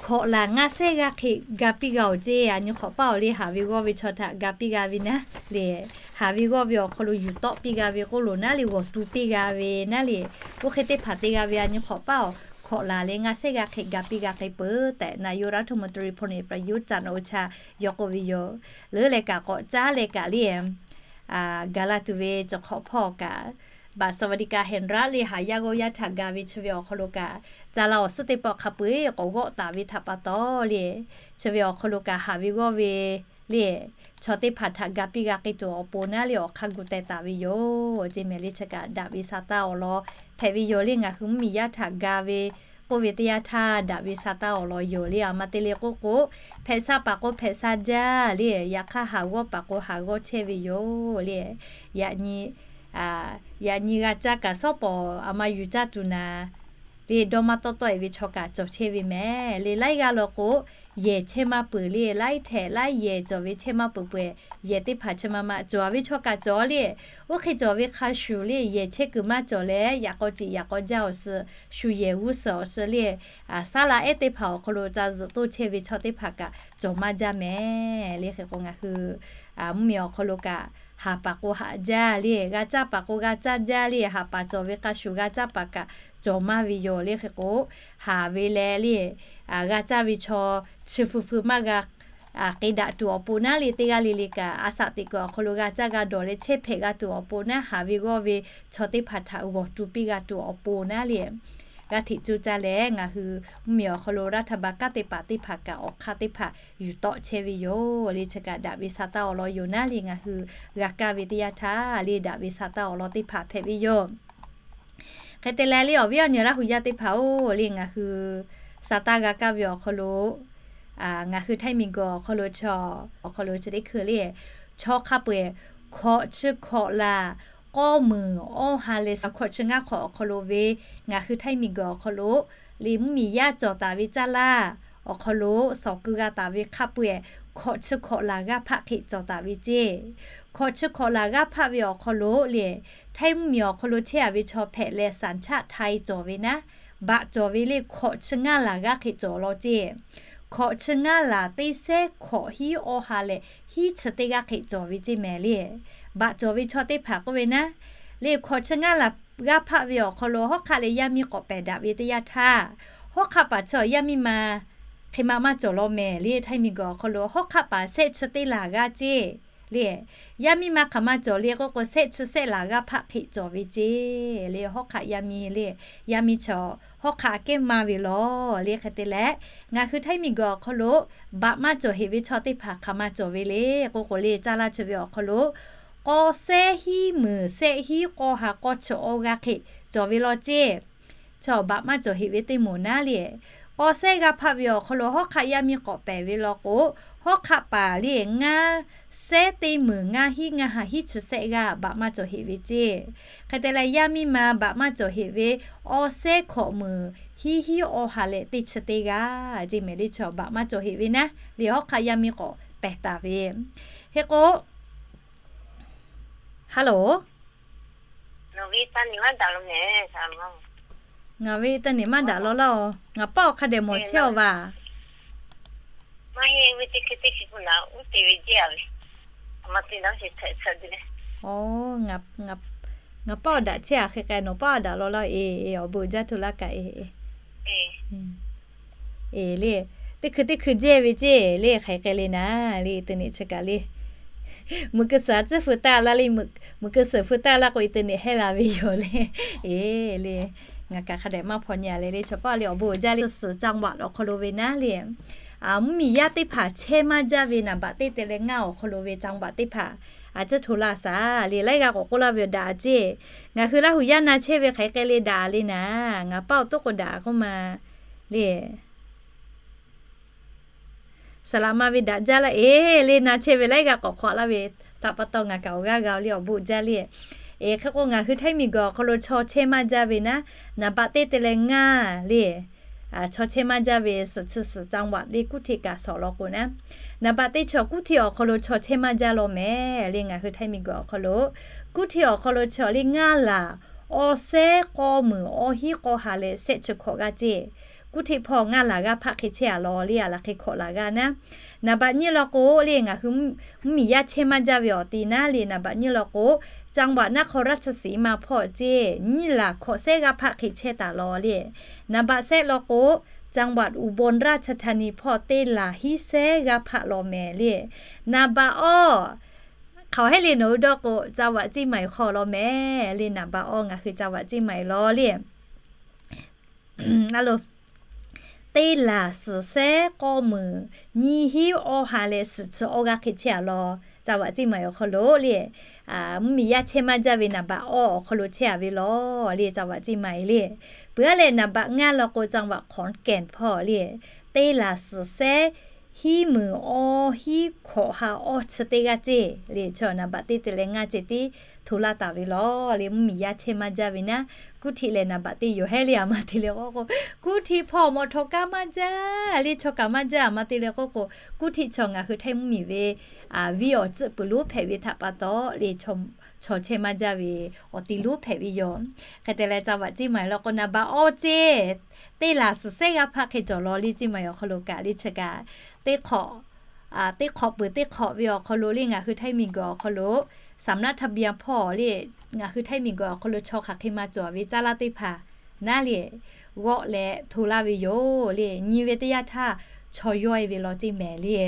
hkawꞈ laˬ ngaˇ sehˉ g'aˇ hk'e ga piˇ g'a awˬ ce. A nyi hk'awꞈ paˇ oˬ le, haˍ ve g'awˇ ve chaw htaꞈ ga piˇ g'a ve naˉ le, haˍ ve g'awˇ ve awˬ hk'aw lo yuˬ tawˆ piˇ g'a ve k'oˆ loˬ naˉ le, g'awˬ tu piˇ g'a ve naˉ le, oˇ hk'e teˇ hpaˍ te g'a ve a nyi hk'awꞈ paˇ oˬ hkawꞈ laˬ leh ngaˇ sehˉ g'aˇ hk'e ga piˇ g'a k'ai peuˬ tehꞈ นายกรัฐมนตรี พลเอกประยุทธ์ จันทร์โอชา yawˇ k'oˆ ve yoˬ. Leuˉ leh kaꞈ k'awꞈ caˉ leh kaꞈ le, gaˬ la tuˬ ve cawˬ hk'awꞈ hpawˇ kaꞈ บัตรสวัสดิการแห่งรัฐ le haˍ yaˇ g'awˇ yaˇ htaꞈ ga ve chi ve awˬ hk'aw lo kaꞈ ca la awˬ suhˉ teˇ pawˆ hk'a peu eˬ k'awꞈ g'awˆ taˍ ve htaꞈ pa taw le, chi ve awˬ hk'aw lo kaꞈ haˍ ve g'awˇ ve le chaw teˇ hpaˍ htaꞈ ga piˇ g'a k'ai tuˬ awˬ pon naˉ le awˬ hk'aˇ gu teh taˍ ve yoˬ ce mehˍ le. Chi kaꞈ daꞈ ve sa taˇ awˬ lawn hpehꞈ ve yoˬ le. Ngaˬ hui mvuhˇmiˬ yaˇ htaꞈ ga ve k'oˆ ve teˇ yanˇ htaˇ daꞈ ve sa taˇ awˬ lawn yoˬ le. A ma te le k'oˆ k'o, hpehꞈ sha paˍ k'o hpehꞈ sha jaˇ le, yaꞈ hk'aˇ haˍ g'awˇ paˍ k'o haˍ g'awˇ chehˇ ve yoˬ le. Yaꞈ nyi yaꞈ nyi g'a caˇ kaꞈ shawˉ pawˍ a ma yuˬ caˇ tuˬ naˍ le, dawˇ maˇ tawˆ tawˆ e ve chaw kaꞈ cawˬ chehˇ ve mehˍ le. Laiˉ g'aˇ law k'o, yehˬ chehˇ maˇ peuˬ le, laiˉ htehꞈ laiˉ yehˬ cawˬ ve chehˇ maˇ peuˬ peuˬ, yehˬ teˇ hpaˍ chi ma ma cawˬ ve chaw kaꞈ cawˬ le. Oˇ hk'e cawˬ ve hk'a shuˍ le, yehˬ chehˇ kuiˬ maˇ cawˬ leh yaꞈ k'aw ciˍ yaꞈ k'aw jaˇ awˬ suhˍ, shu yehˬ g'uˇ suhˍ awˬ suhˍ le, saˉ laꞈ ehˉ teˇ hpaˍ awˬ hk'aw lo ca zuhꞈ toˇ chehˇ ve chaw teˇ hpaˍ kaꞈ cawˬ maˇ jaˇ mehˍ le. Hk'e k'o ngaˬ hui mvuhˇmiˬ awˬ hk'aw lo kaꞈ haˍ paˍ k'o haꞈ jaˇ le, g'a caˇ paˍ k'o g'a caˇ jaˇ le, haˍ paˍ cawˬ ve k'a shuˍ g'a caˇ paˍ kaꞈ cawˬ maˇ ve yoˬ le. Hk'e k'o, haˍ ve leh le, g'a caˇ ve chaw chi feu feu maˇ g'a k'e daꞈ tuˬ awˬ pon naˉ le, teˇ g'aˇ le le kaꞈ a shaꞈ teꞈ kuiˬ awˬ hk'aw lo g'a caˇ g'a dawˬ leh chehˇ hpehꞈ g'a tuˬ awˬ pon naˉ, haˍ ve g'awˇ ve chaw teˇ hpaˍ htaꞈ g'awˬ tu piˇ g'a tuˬ awˬ pon naˉ le, g'a hteꞈ co caˇ leh ngaˬ hui mvuhˇmiˬ awˬ hk'aw lo รัฐบาล kanˉ te paˍ teˇ hpaˍ kaꞈ awˬ hk'aˇ teˇ hpaˍ yuˬ tawˆ chehˇ ve yoˬ le. Chi kaꞈ daꞈ ve sa taˇ awˬ lawn yoˬ naˉ le, ngaˬ hui g'a kaˇ ve teˇ yanˇ htaˇ le, daꞈ ve sa taˇ awˬ lawn teˇ hpaˍ hpehꞈ ve yoˬ. Hk'e te leh le, awˬ viˉ awˬ nyi Laˇ hu yaˇ teˇ hpaˍ-oˬ le, ngaˬ hui sa taˇ g'a kaˇ ve awˬ hk'aw lo, ngaˬ hui Htaiˇ miˬguiˬ awˬ hk'aw lo chaw, awˬ hk'aw lo chi teˇ hkui le, chaw hk'a peu-eˬ hkawꞈ chi hkawꞈ laˬ k'awˇ meunˍ awˇ ha leh hkawꞈ chi ngaˇ hk'awꞈ awˬ hk'aw lo ve, ngaˬ hui Htaiˇ miˬguiˬ awˬ hk'aw lo le, mvuhˇmiˬ yaˇ cawˬ taˍ ve caˇ laˇ awˬ hk'aw lo shawˍ keu g'a taˍ ve hk'a peu-eˬ hkawꞈ chi hkawꞈ laˬ g'aˇ hpaˆ hk'e cawˬ taˍ ve ceˇ. Hkawꞈ chi hkawꞈ laˬ g'aˇ hpaˆ ve awˬ hk'aw lo le, Htaiˇ mvuhˇmiˬ awˬ hk'aw lo chehˇ-a ve chaw hpehꞈ leh สัญชาติไทย cawˬ ve naˉ, baꞈ cawˬ ve le hkawꞈ chi ngaˇ laˬ g'aˇ hk'e cawˬ law ceˇ. Hkawꞈ chi ngaˇ laˬ teˇ sehˉ hkawꞈ hiˉ awˇ ha leh hiˉ chi teˇ g'aˇ hk'e cawˬ ve ceˇ mehˍ le. Baꞈ cawˬ ve chaw teˇ hpaˍ k'oˆ ve naˉ, le hkawꞈ chi ngaˇ laˬ g'aˇ hpaˆ ve awˬ hk'aw lo hawˉ hk'aˆ leh yaˇ miˇ k'awꞈ pehˬ daꞈ ve teˇ yanˇ htaˇ, hawˉ hk'aˆ paˍ chi yaˇ miˇ ma hk'e ma maˇ cawˬ law mehˍ le. Htaiˇ miˬguiˬ awˬ hk'aw lo hawˉ hk'aˆ paˍ sehˆ chi teˇ laˬ g'aˇ ceˇ le. Yaˇ miˇ ma hk'aˬ ma cawˬ le k'oˆ k'o, sehˆ chi sehˆ laˬ g'aˇ hpaˆ hk'e cawˬ ve ceˇ le. Hawˉ hk'aˆ yaˇ miˇ le, yaˇ miˇ chi hawˉ hk'aˆ kehˉ maˇ ve law le. Hk'e te leh, ngaˬ hui Htaiˇ miˬguiˬ awˬ hk'aw lo baꞈ maˇ cawˬ heꞈ ve chaw teˇ hpaˍ hk'aˬ ma cawˬ ve le k'oˆ k'o le, caˇ laˇ chi ve awˬ hk'aw lo k'awˇ sehˉ hiˉ meunˍ sehˆ hiˉ k'awˇ ha k'awˇ chi awˇ g'aˇ hk'e cawˬ ve law ceˇ. Chi baꞈ maˇ cawˬ heꞈ ve teˇ moˍ naˉ le, k'awˇ sehˉ g'aˇ hpaˆ ve awˬ hk'aw lo hawˉ hk'aˆ yaˇ miˇ k'awꞈ pehˬ ve law k'o, hawˉ hk'aˆ paˍ le ngaˇ sehˉ teˇ meunˍ ngaˇ hiˉ ngaˇ ha hiˉ chi sehˆ g'aˇ baꞈ maˇ cawˬ heꞈ ve ceˇ. Hk'e te leh, yaˇ miˇ ma baꞈ maˇ cawˬ heꞈ ve awˇ sehˉ hkawꞈ meunˍ hiˉ hiˉ awˇ ha leh teˇ chi teˇ g'aˇ ceˇ mehˍ le. Chi baꞈ maˇ cawˬ heꞈ ve naˉ le, hawˉ hk'aˆ yaˇ miˇ k'awꞈ pehˬ taˍ ve. Hk'e k'o, Hello. Ngaˬ ve te neꞈ maˇ daꞈ law laˇ-oˬ. Ngaˬ paˆ awˬ hk'a dehꞈ mawˬ chehˇ-aw vaˬ. Ngaˬ paˆ awˬ daꞈ chehˇ-a hk'e k'ai, nawˬ paˆ awˬ daꞈ law laˇ-oˬ. Eˬ, awˬ bon jaˇ hto laˇ kaꞈ eˬ. Eˬ le, teˇ hkui teˇ hkui jehˇ ve ceˇ le, hk'aˬ hk'e k'ai le naˉ le, internet chi kaꞈ le. Meuꞈ keu suhˍ a tcuhˉ feu taˇ laˇ le, meuꞈ keu suhˍ feu taˇ laˇ k'o, internet hehˉ la ve yoˬ le. Eˬ le, ngaˬ kaꞈ hk'a dehꞈ maˇ hpaw nyi-a le le, chaw paˆ le awˬ bon jaˇ le. Suhˍ จังหวัด awˬ hk'aw lo ve naˉ le, mvuhˇmiˬ yaˇ teˇ hpaˍ chehˇ maˇ jaˇ ve naˍ baꞈ teˇ te leh ngaˇ awˬ hk'aw lo ve จังหวัด teˇ hpaˍ a ciˉ hto laˇ shaˍ le, laiˉ g'aˇ k'awꞈ k'oˆ laˇ ve yoˬ, daꞈ ceˇ. Ngaˬ hui Laˇ hu yaˇ na chehˇ ve hk'aˬ hk'e k'ai le, daꞈ le naˉ, ngaˬ paˆ awˬ toˆ k'o daꞈ k'oˆ ma le. Saˍ laꞈ ma ve daꞈ jaˇ laˇ eˬ le, na chehˇ ve laiˉ g'aˇ k'awꞈ hk'awꞈ laˇ ve htaꞈ pa taw ngaˬ kaꞈ awˬ g'aˇ g'a-o le, awˬ bon jaˇ le. Eˬ, hk'e k'o ngaˬ hui Htaiˇ miˬguiˬ awˬ hk'aw lo chaw chehˇ maˇ jaˇ ve naˉ, naˍ baꞈ teˇ te leh ngaˇ le, chaw chehˇ maˇ jaˇ ve suhˍ chi suhˍ จังหวัด le กรุงเทพ kaꞈ shawˍ law k'o naˉ, naˍ baꞈ teˇ chaw กรุงเทพ awˬ hk'aw lo chaw chehˇ maˇ jaˇ law mehˍ le, ngaˬ hui Htaiˇ miˬguiˬ awˬ hk'aw lo. กรุงเทพ awˬ hk'aw lo chaw le ngaˇ laˬ awˇ sehˉ k'awˇ meunˍ awˇ hiˉ k'awˇ ha leh sehˆ chi hkawꞈ g'aˇ ceˇ. กรุงเทพ hpawˇ ngaˇ laˬ g'aˇ hpaˆ hk'e chehˇ-a law le, a laˬ hk'e hkawꞈ laˬ g'a naˉ. Naˍ baꞈ nyiˇ law k'o le, ngaˬ hui mvuhˇmiˬ yaˇ chehˇ maˇ jaˇ ve awˬ ti naˉ le, naˍ baꞈ nyiˇ law k'o, จังหวัดนครราชสีมา hpawˇ ceˇ nyiˇ laˬ hkawꞈ sehˉ g'aˇ hpaˆ hk'e chehˇ taˍ law le. Naˍ baꞈ sehˆ law k'o, จังหวัดอุบลราชธานี hpawˇ teˇ laˬ hiˉ sehˉ g'aˇ hpaˆ law mehˍ le. Naˍ baꞈ awˇ hk'aˬ hk'e le nawˬ hui dawˇ k'o, จังหวัดเชียงใหม่ hk'aw law mehˍ le. Naˍ baꞈ awˇ ngaˬ hui จังหวัดเชียงใหม่ law le. A lo, teˇ laˬ suhˍ sehˉ k'awˇ meunˍ nyiˇ hiˉ awˇ ha leh suhˍ chi awˇ g'aˇ hk'e chehˇ-a law, จังหวัดเชียงใหม่ awˬ hk'aw lo le. Mvuhˇmiˬ yaˇ chehˇ maˇ jaˇ ve naˍ baꞈ awˇ awˬ hk'aw lo chehˇ-a ve law le, จังหวัดเชียงใหม่ le. Peuˬ-a leh naˍ baꞈ ngaˇ law k'o, จังหวัดขอนแก่น hpawˇ le. Teˇ laˬ suhˍ sehˉ hiˉ meunˍ awˇ hiˉ hkawꞈ ha awˇ chi teˇ g'aˇ ceˇ le, chaw naˍ baꞈ teˇ te leh ngaˇ ceh tiˉ hto laˇ taˍ ve law le. Mvuhˇmiˬ yaˇ chehˇ maˇ jaˇ ve naˉ, กรุงเทพ leh naˍ baꞈ teˇ yoˬ hehˉ le, a ma te le k'oˆ k'o, กรุงเทพ hpawˇ mawˬ htaw kaˇ maˇ jaˇ le, chaw kaꞈ maˇ jaˇ, a ma te le k'oˆ k'o, กรุงเทพ chaw ngaˬ hui Htaiˇ mvuhˇmiˬ ve viˇ awˬ tcuhˆ peuˬ lonˉ hpehꞈ ve htaꞈ pa taw le, chaw chehˇ maˇ jaˇ ve awˬ ti lonˉ hpehꞈ ve yoˬ. Hk'e te leh จังหวัดเชียงใหม่ law k'o naˍ baꞈ awˇ ceˇ, teˇ laˬ suhˍ sehˉ g'aˇ hpaˆ hk'e cawˬ law le, เชียงใหม่ awˬ hk'aw lo kaꞈ le chi kaꞈ teˇ hk'awꞈ, teˇ hk'awꞈ peuˬ teˇ hk'awꞈ ve awˬ hk'aw lo le, ngaˬ hui Htaiˇ miˬguiˬ awˬ hk'aw lo สำเนาทะเบียน hpawˇ le, ngaˬ hui Htaiˇ miˬguiˬ awˬ hk'aw lo chaw hk'aˬ hk'e maˇ cawˬ ve caˇ laˇ teˇ hpaˍ naˉ le, g'awˆ leh hto laˇ ve yoˬ le. Nyi ve teˇ yanˇ htaˇ, chaw yawˇ e ve law ceˇ mehˍ le.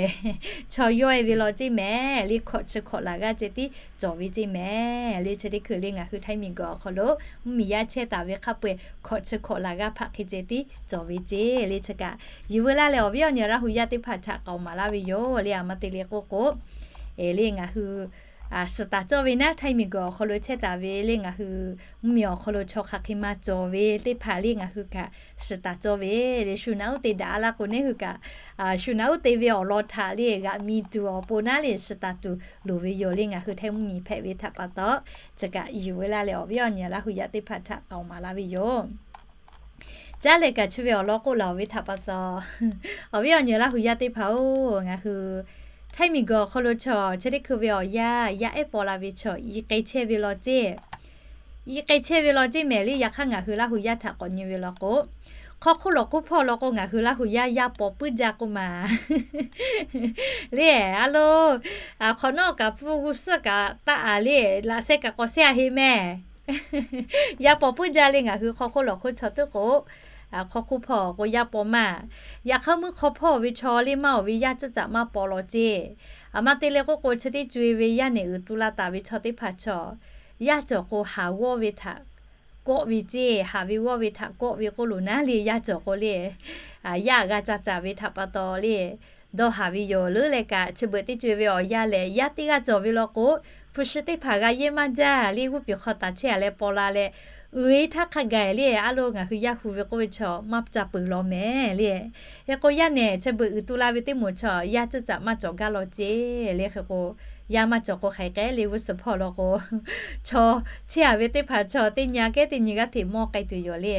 Chaw yawˇ e ve law ceˇ mehˍ le, hkawꞈ chi hkawꞈ laˬ g'aˇ ceh tiˉ cawˬ ve ceˇ mehˍ le. Chi teˇ hkui le ngaˬ hui Htaiˇ miˬguiˬ awˬ hk'aw lo mvuhˇmiˬ yaˇ chehˇ taˍ ve hk'a peu-eˬ hkawꞈ chi hkawꞈ laˬ g'aˇ hpaꞈ hk'e ceh tiˉ cawˬ ve ceˇ le. Chi kaꞈ yuˬ veu laˇ leh awˬ viˉ awˬ nyi Laˇ hu yaˇ teˇ hpaˍ htaꞈ k'aoˍ maˍ laˇ ve yoˬ le. A ma te le k'oˆ k'o, le ngaˬ hui suhˍ taˍ cawˇ ve naˉ, Htaiˇ miˬguiˬ awˬ hk'aw lo chehˇ taˍ ve le ngaˬ hui mvuhˇmiˬ awˬ hk'aw lo chaw hk'aˬ hk'e maˇ cawˬ ve teˇ hpaˍ le ngaˬ hui kaꞈ suhˍ taˍ cawˇ ve le. Shu naꞈ uˉ te daꞈ a laˇ k'o, neˇ hui kaꞈ shu naꞈ uˉ te ve awˬ lawn htaꞈ le g'aꞈ mi tuˬ awˬ pon naˉ le suhˍ taˍ tuˬ loˍ ve yoˬ le. Ngaˬ hui Htaiˇ mvuhˇmiˬ hpehꞈ ve htaꞈ pa taw, chi kaꞈ yuˬ veu laˇ leh awˬ viˉ awˬ nyi Laˇ hu yaˇ teˇ hpaˍ htaꞈ k'aoˍ maˍ laˇ ve yoˬ. Caˉ leh kaꞈ chi ve awˬ lawn k'oˆ laˬ ve htaꞈ pa taw, awˬ viˉ awˬ nyi Laˇ hu yaˇ teˇ hpaˍ-oˬ, ngaˬ hui Htaiˇ miˬguiˬ awˬ hk'aw lo chaw chi teˇ hkui ve awˬ yanˇ yaˇ ehˉ paw la ve chaw i k'ai chehˇ ve law ceˇ. I k'ai chehˇ ve law ceˇ mehˍ le. Yaꞈ hk'aˇ ngaˬ hui Laˇ hu yaˇ htaꞈ k'awꞈ nyi ve law k'o, hk'aw hk'oˆ lawˬ hk'oˆ hpawˇ law k'o ngaˬ hui Laˇ hu yaˇ yaˇ paw puiˉ jaˇ k'oˆ ma le. A lo, hk'awꞈ nawˉ kaꞈ pfuhˇ g'uˇ suhˉ kaꞈ taˆ a le, laꞈ sheh kaꞈ k'awꞈ sheh a heˆ mehˍ. Yaˇ paw puiˉ jaˇ le ngaˬ hui hk'aw hk'oˆ lawˬ hk'oˆ chaw teˇ k'o, hk'aw hk'oˆ hpawˇ k'o yaˇ paw maˇ. Yaꞈ hk'aˇ meuˇ hk'aw hpawˇ ve chaw le maˇ oˬ ve yaˇ ceuˬ caꞈ maˇ paw law ceˇ. A ma te le k'oˆ k'o, chi teˇ co e ve yaˇ nehˬ uiˍ tu la taˍ ve chaw teˇ hpaˍ chaw, yaˇ cawˬ k'o haˍ g'awˇ ve htaꞈ kawˆ ve ceˇ. Haˍ ve g'awˇ ve htaꞈ kawˆ ve k'oˆ loˬ naˉ le, yaˇ cawˬ k'o le, yaˇ g'a ca caˍ ve htaꞈ pa taw le, dawˇ haˍ ve yoˬ. Leuˉ leh kaꞈ chi beuꞈ teˇ co e ve awˬ yanˇ lehˬ, yaˇ teˇ g'aˇ cawˬ ve law k'o, hpu shi teˇ hpaˍ g'a yehˇ maˇ jaˇ le, g'uˇ piˍ hk'aw taˍ chehˇ a leh paw la leh, uiˍ e htaˇ hk'a gaˬ le. A lo ngaˬ hui yaˇ hu ve k'oˆ ve chaw maˇ ca peuˬ law mehˍ le. Hk'e k'o yaˇ nehˬ chi beuꞈ uiˍ tu la ve teˇ moˍ chaw yaˇ ceuˬ caꞈ maˇ cawˬ gaˇ law ceˇ le. Hk'e k'o yaˇ maˇ cawˬ k'o hk'aˬ hk'e le, g'uˇ suhˍ hpawˇ law k'o, chaw chehˇ a ve teˇ hpaˍ chaw teˇ nyi kehˉ teˇ nyi g'aˇ hteꞈ mawˇ k'ai tuˬ yoˬ le.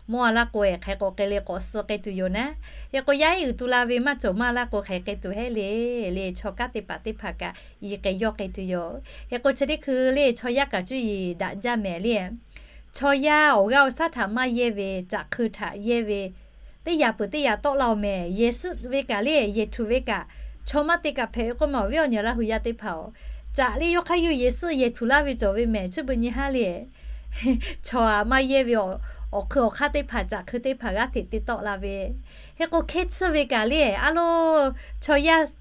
Mawˇ a laˇ k'o, hk'aˬ hk'e k'o k'ai le k'awꞈ suh k'ai tuˬ yoˬ naˉ. Hk'e k'o yaˇ ehˉ uiˍ tu la ve maˇ cawˬ maˇ laˇ k'o hk'aˬ hk'e tuˬ heˆ le. Le chaw kanˉ te paˍ teˇ hpaˍ kaꞈ i k'ai yawˇ k'ai tuˬ yoˬ. Hk'e k'o chi teˇ hkui le chaw yaˇ kaꞈ cuˇ yiˍ daꞈ jaˇ mehˍ le. Chaw yaˇ awˬ g'aˇ awˬ shaˉ htaꞈ maˇ yehˇ ve, caꞈ hkui htaꞈ yehˇ ve, teˇ yaꞈ peuˬ teˇ yaꞈ tawˆ la-oˬ mehˍ. Yehˬ suhˆ ve kaꞈ le, yehˬ htuꞈ ve kaꞈ chaw maˇ te kaꞈ hpehꞈ ve k'oˆ ma, awˬ viˉ awˬ nyi Laˇ hu yaˇ teˇ hpaˍ-oˬ, caꞈ le yawˇ hk'aˇ yawˇ yehˬ suhˆ yehˬ htuꞈ laˇ ve cawˬ ve mehˍ. Chi beuꞈ nyi haˉ le, chaw aꞈ maˇ yehˇ ve awˬ hk'ui awˬ hk'aˇ teˇ hpaˍ, caꞈ hkui teˇ hpaˍ g'aˇ hteꞈ te tawˆ la ve. Hk'e k'o hkehˇ tsuhˇ ve kaꞈ le, a lo, chaw yaˇ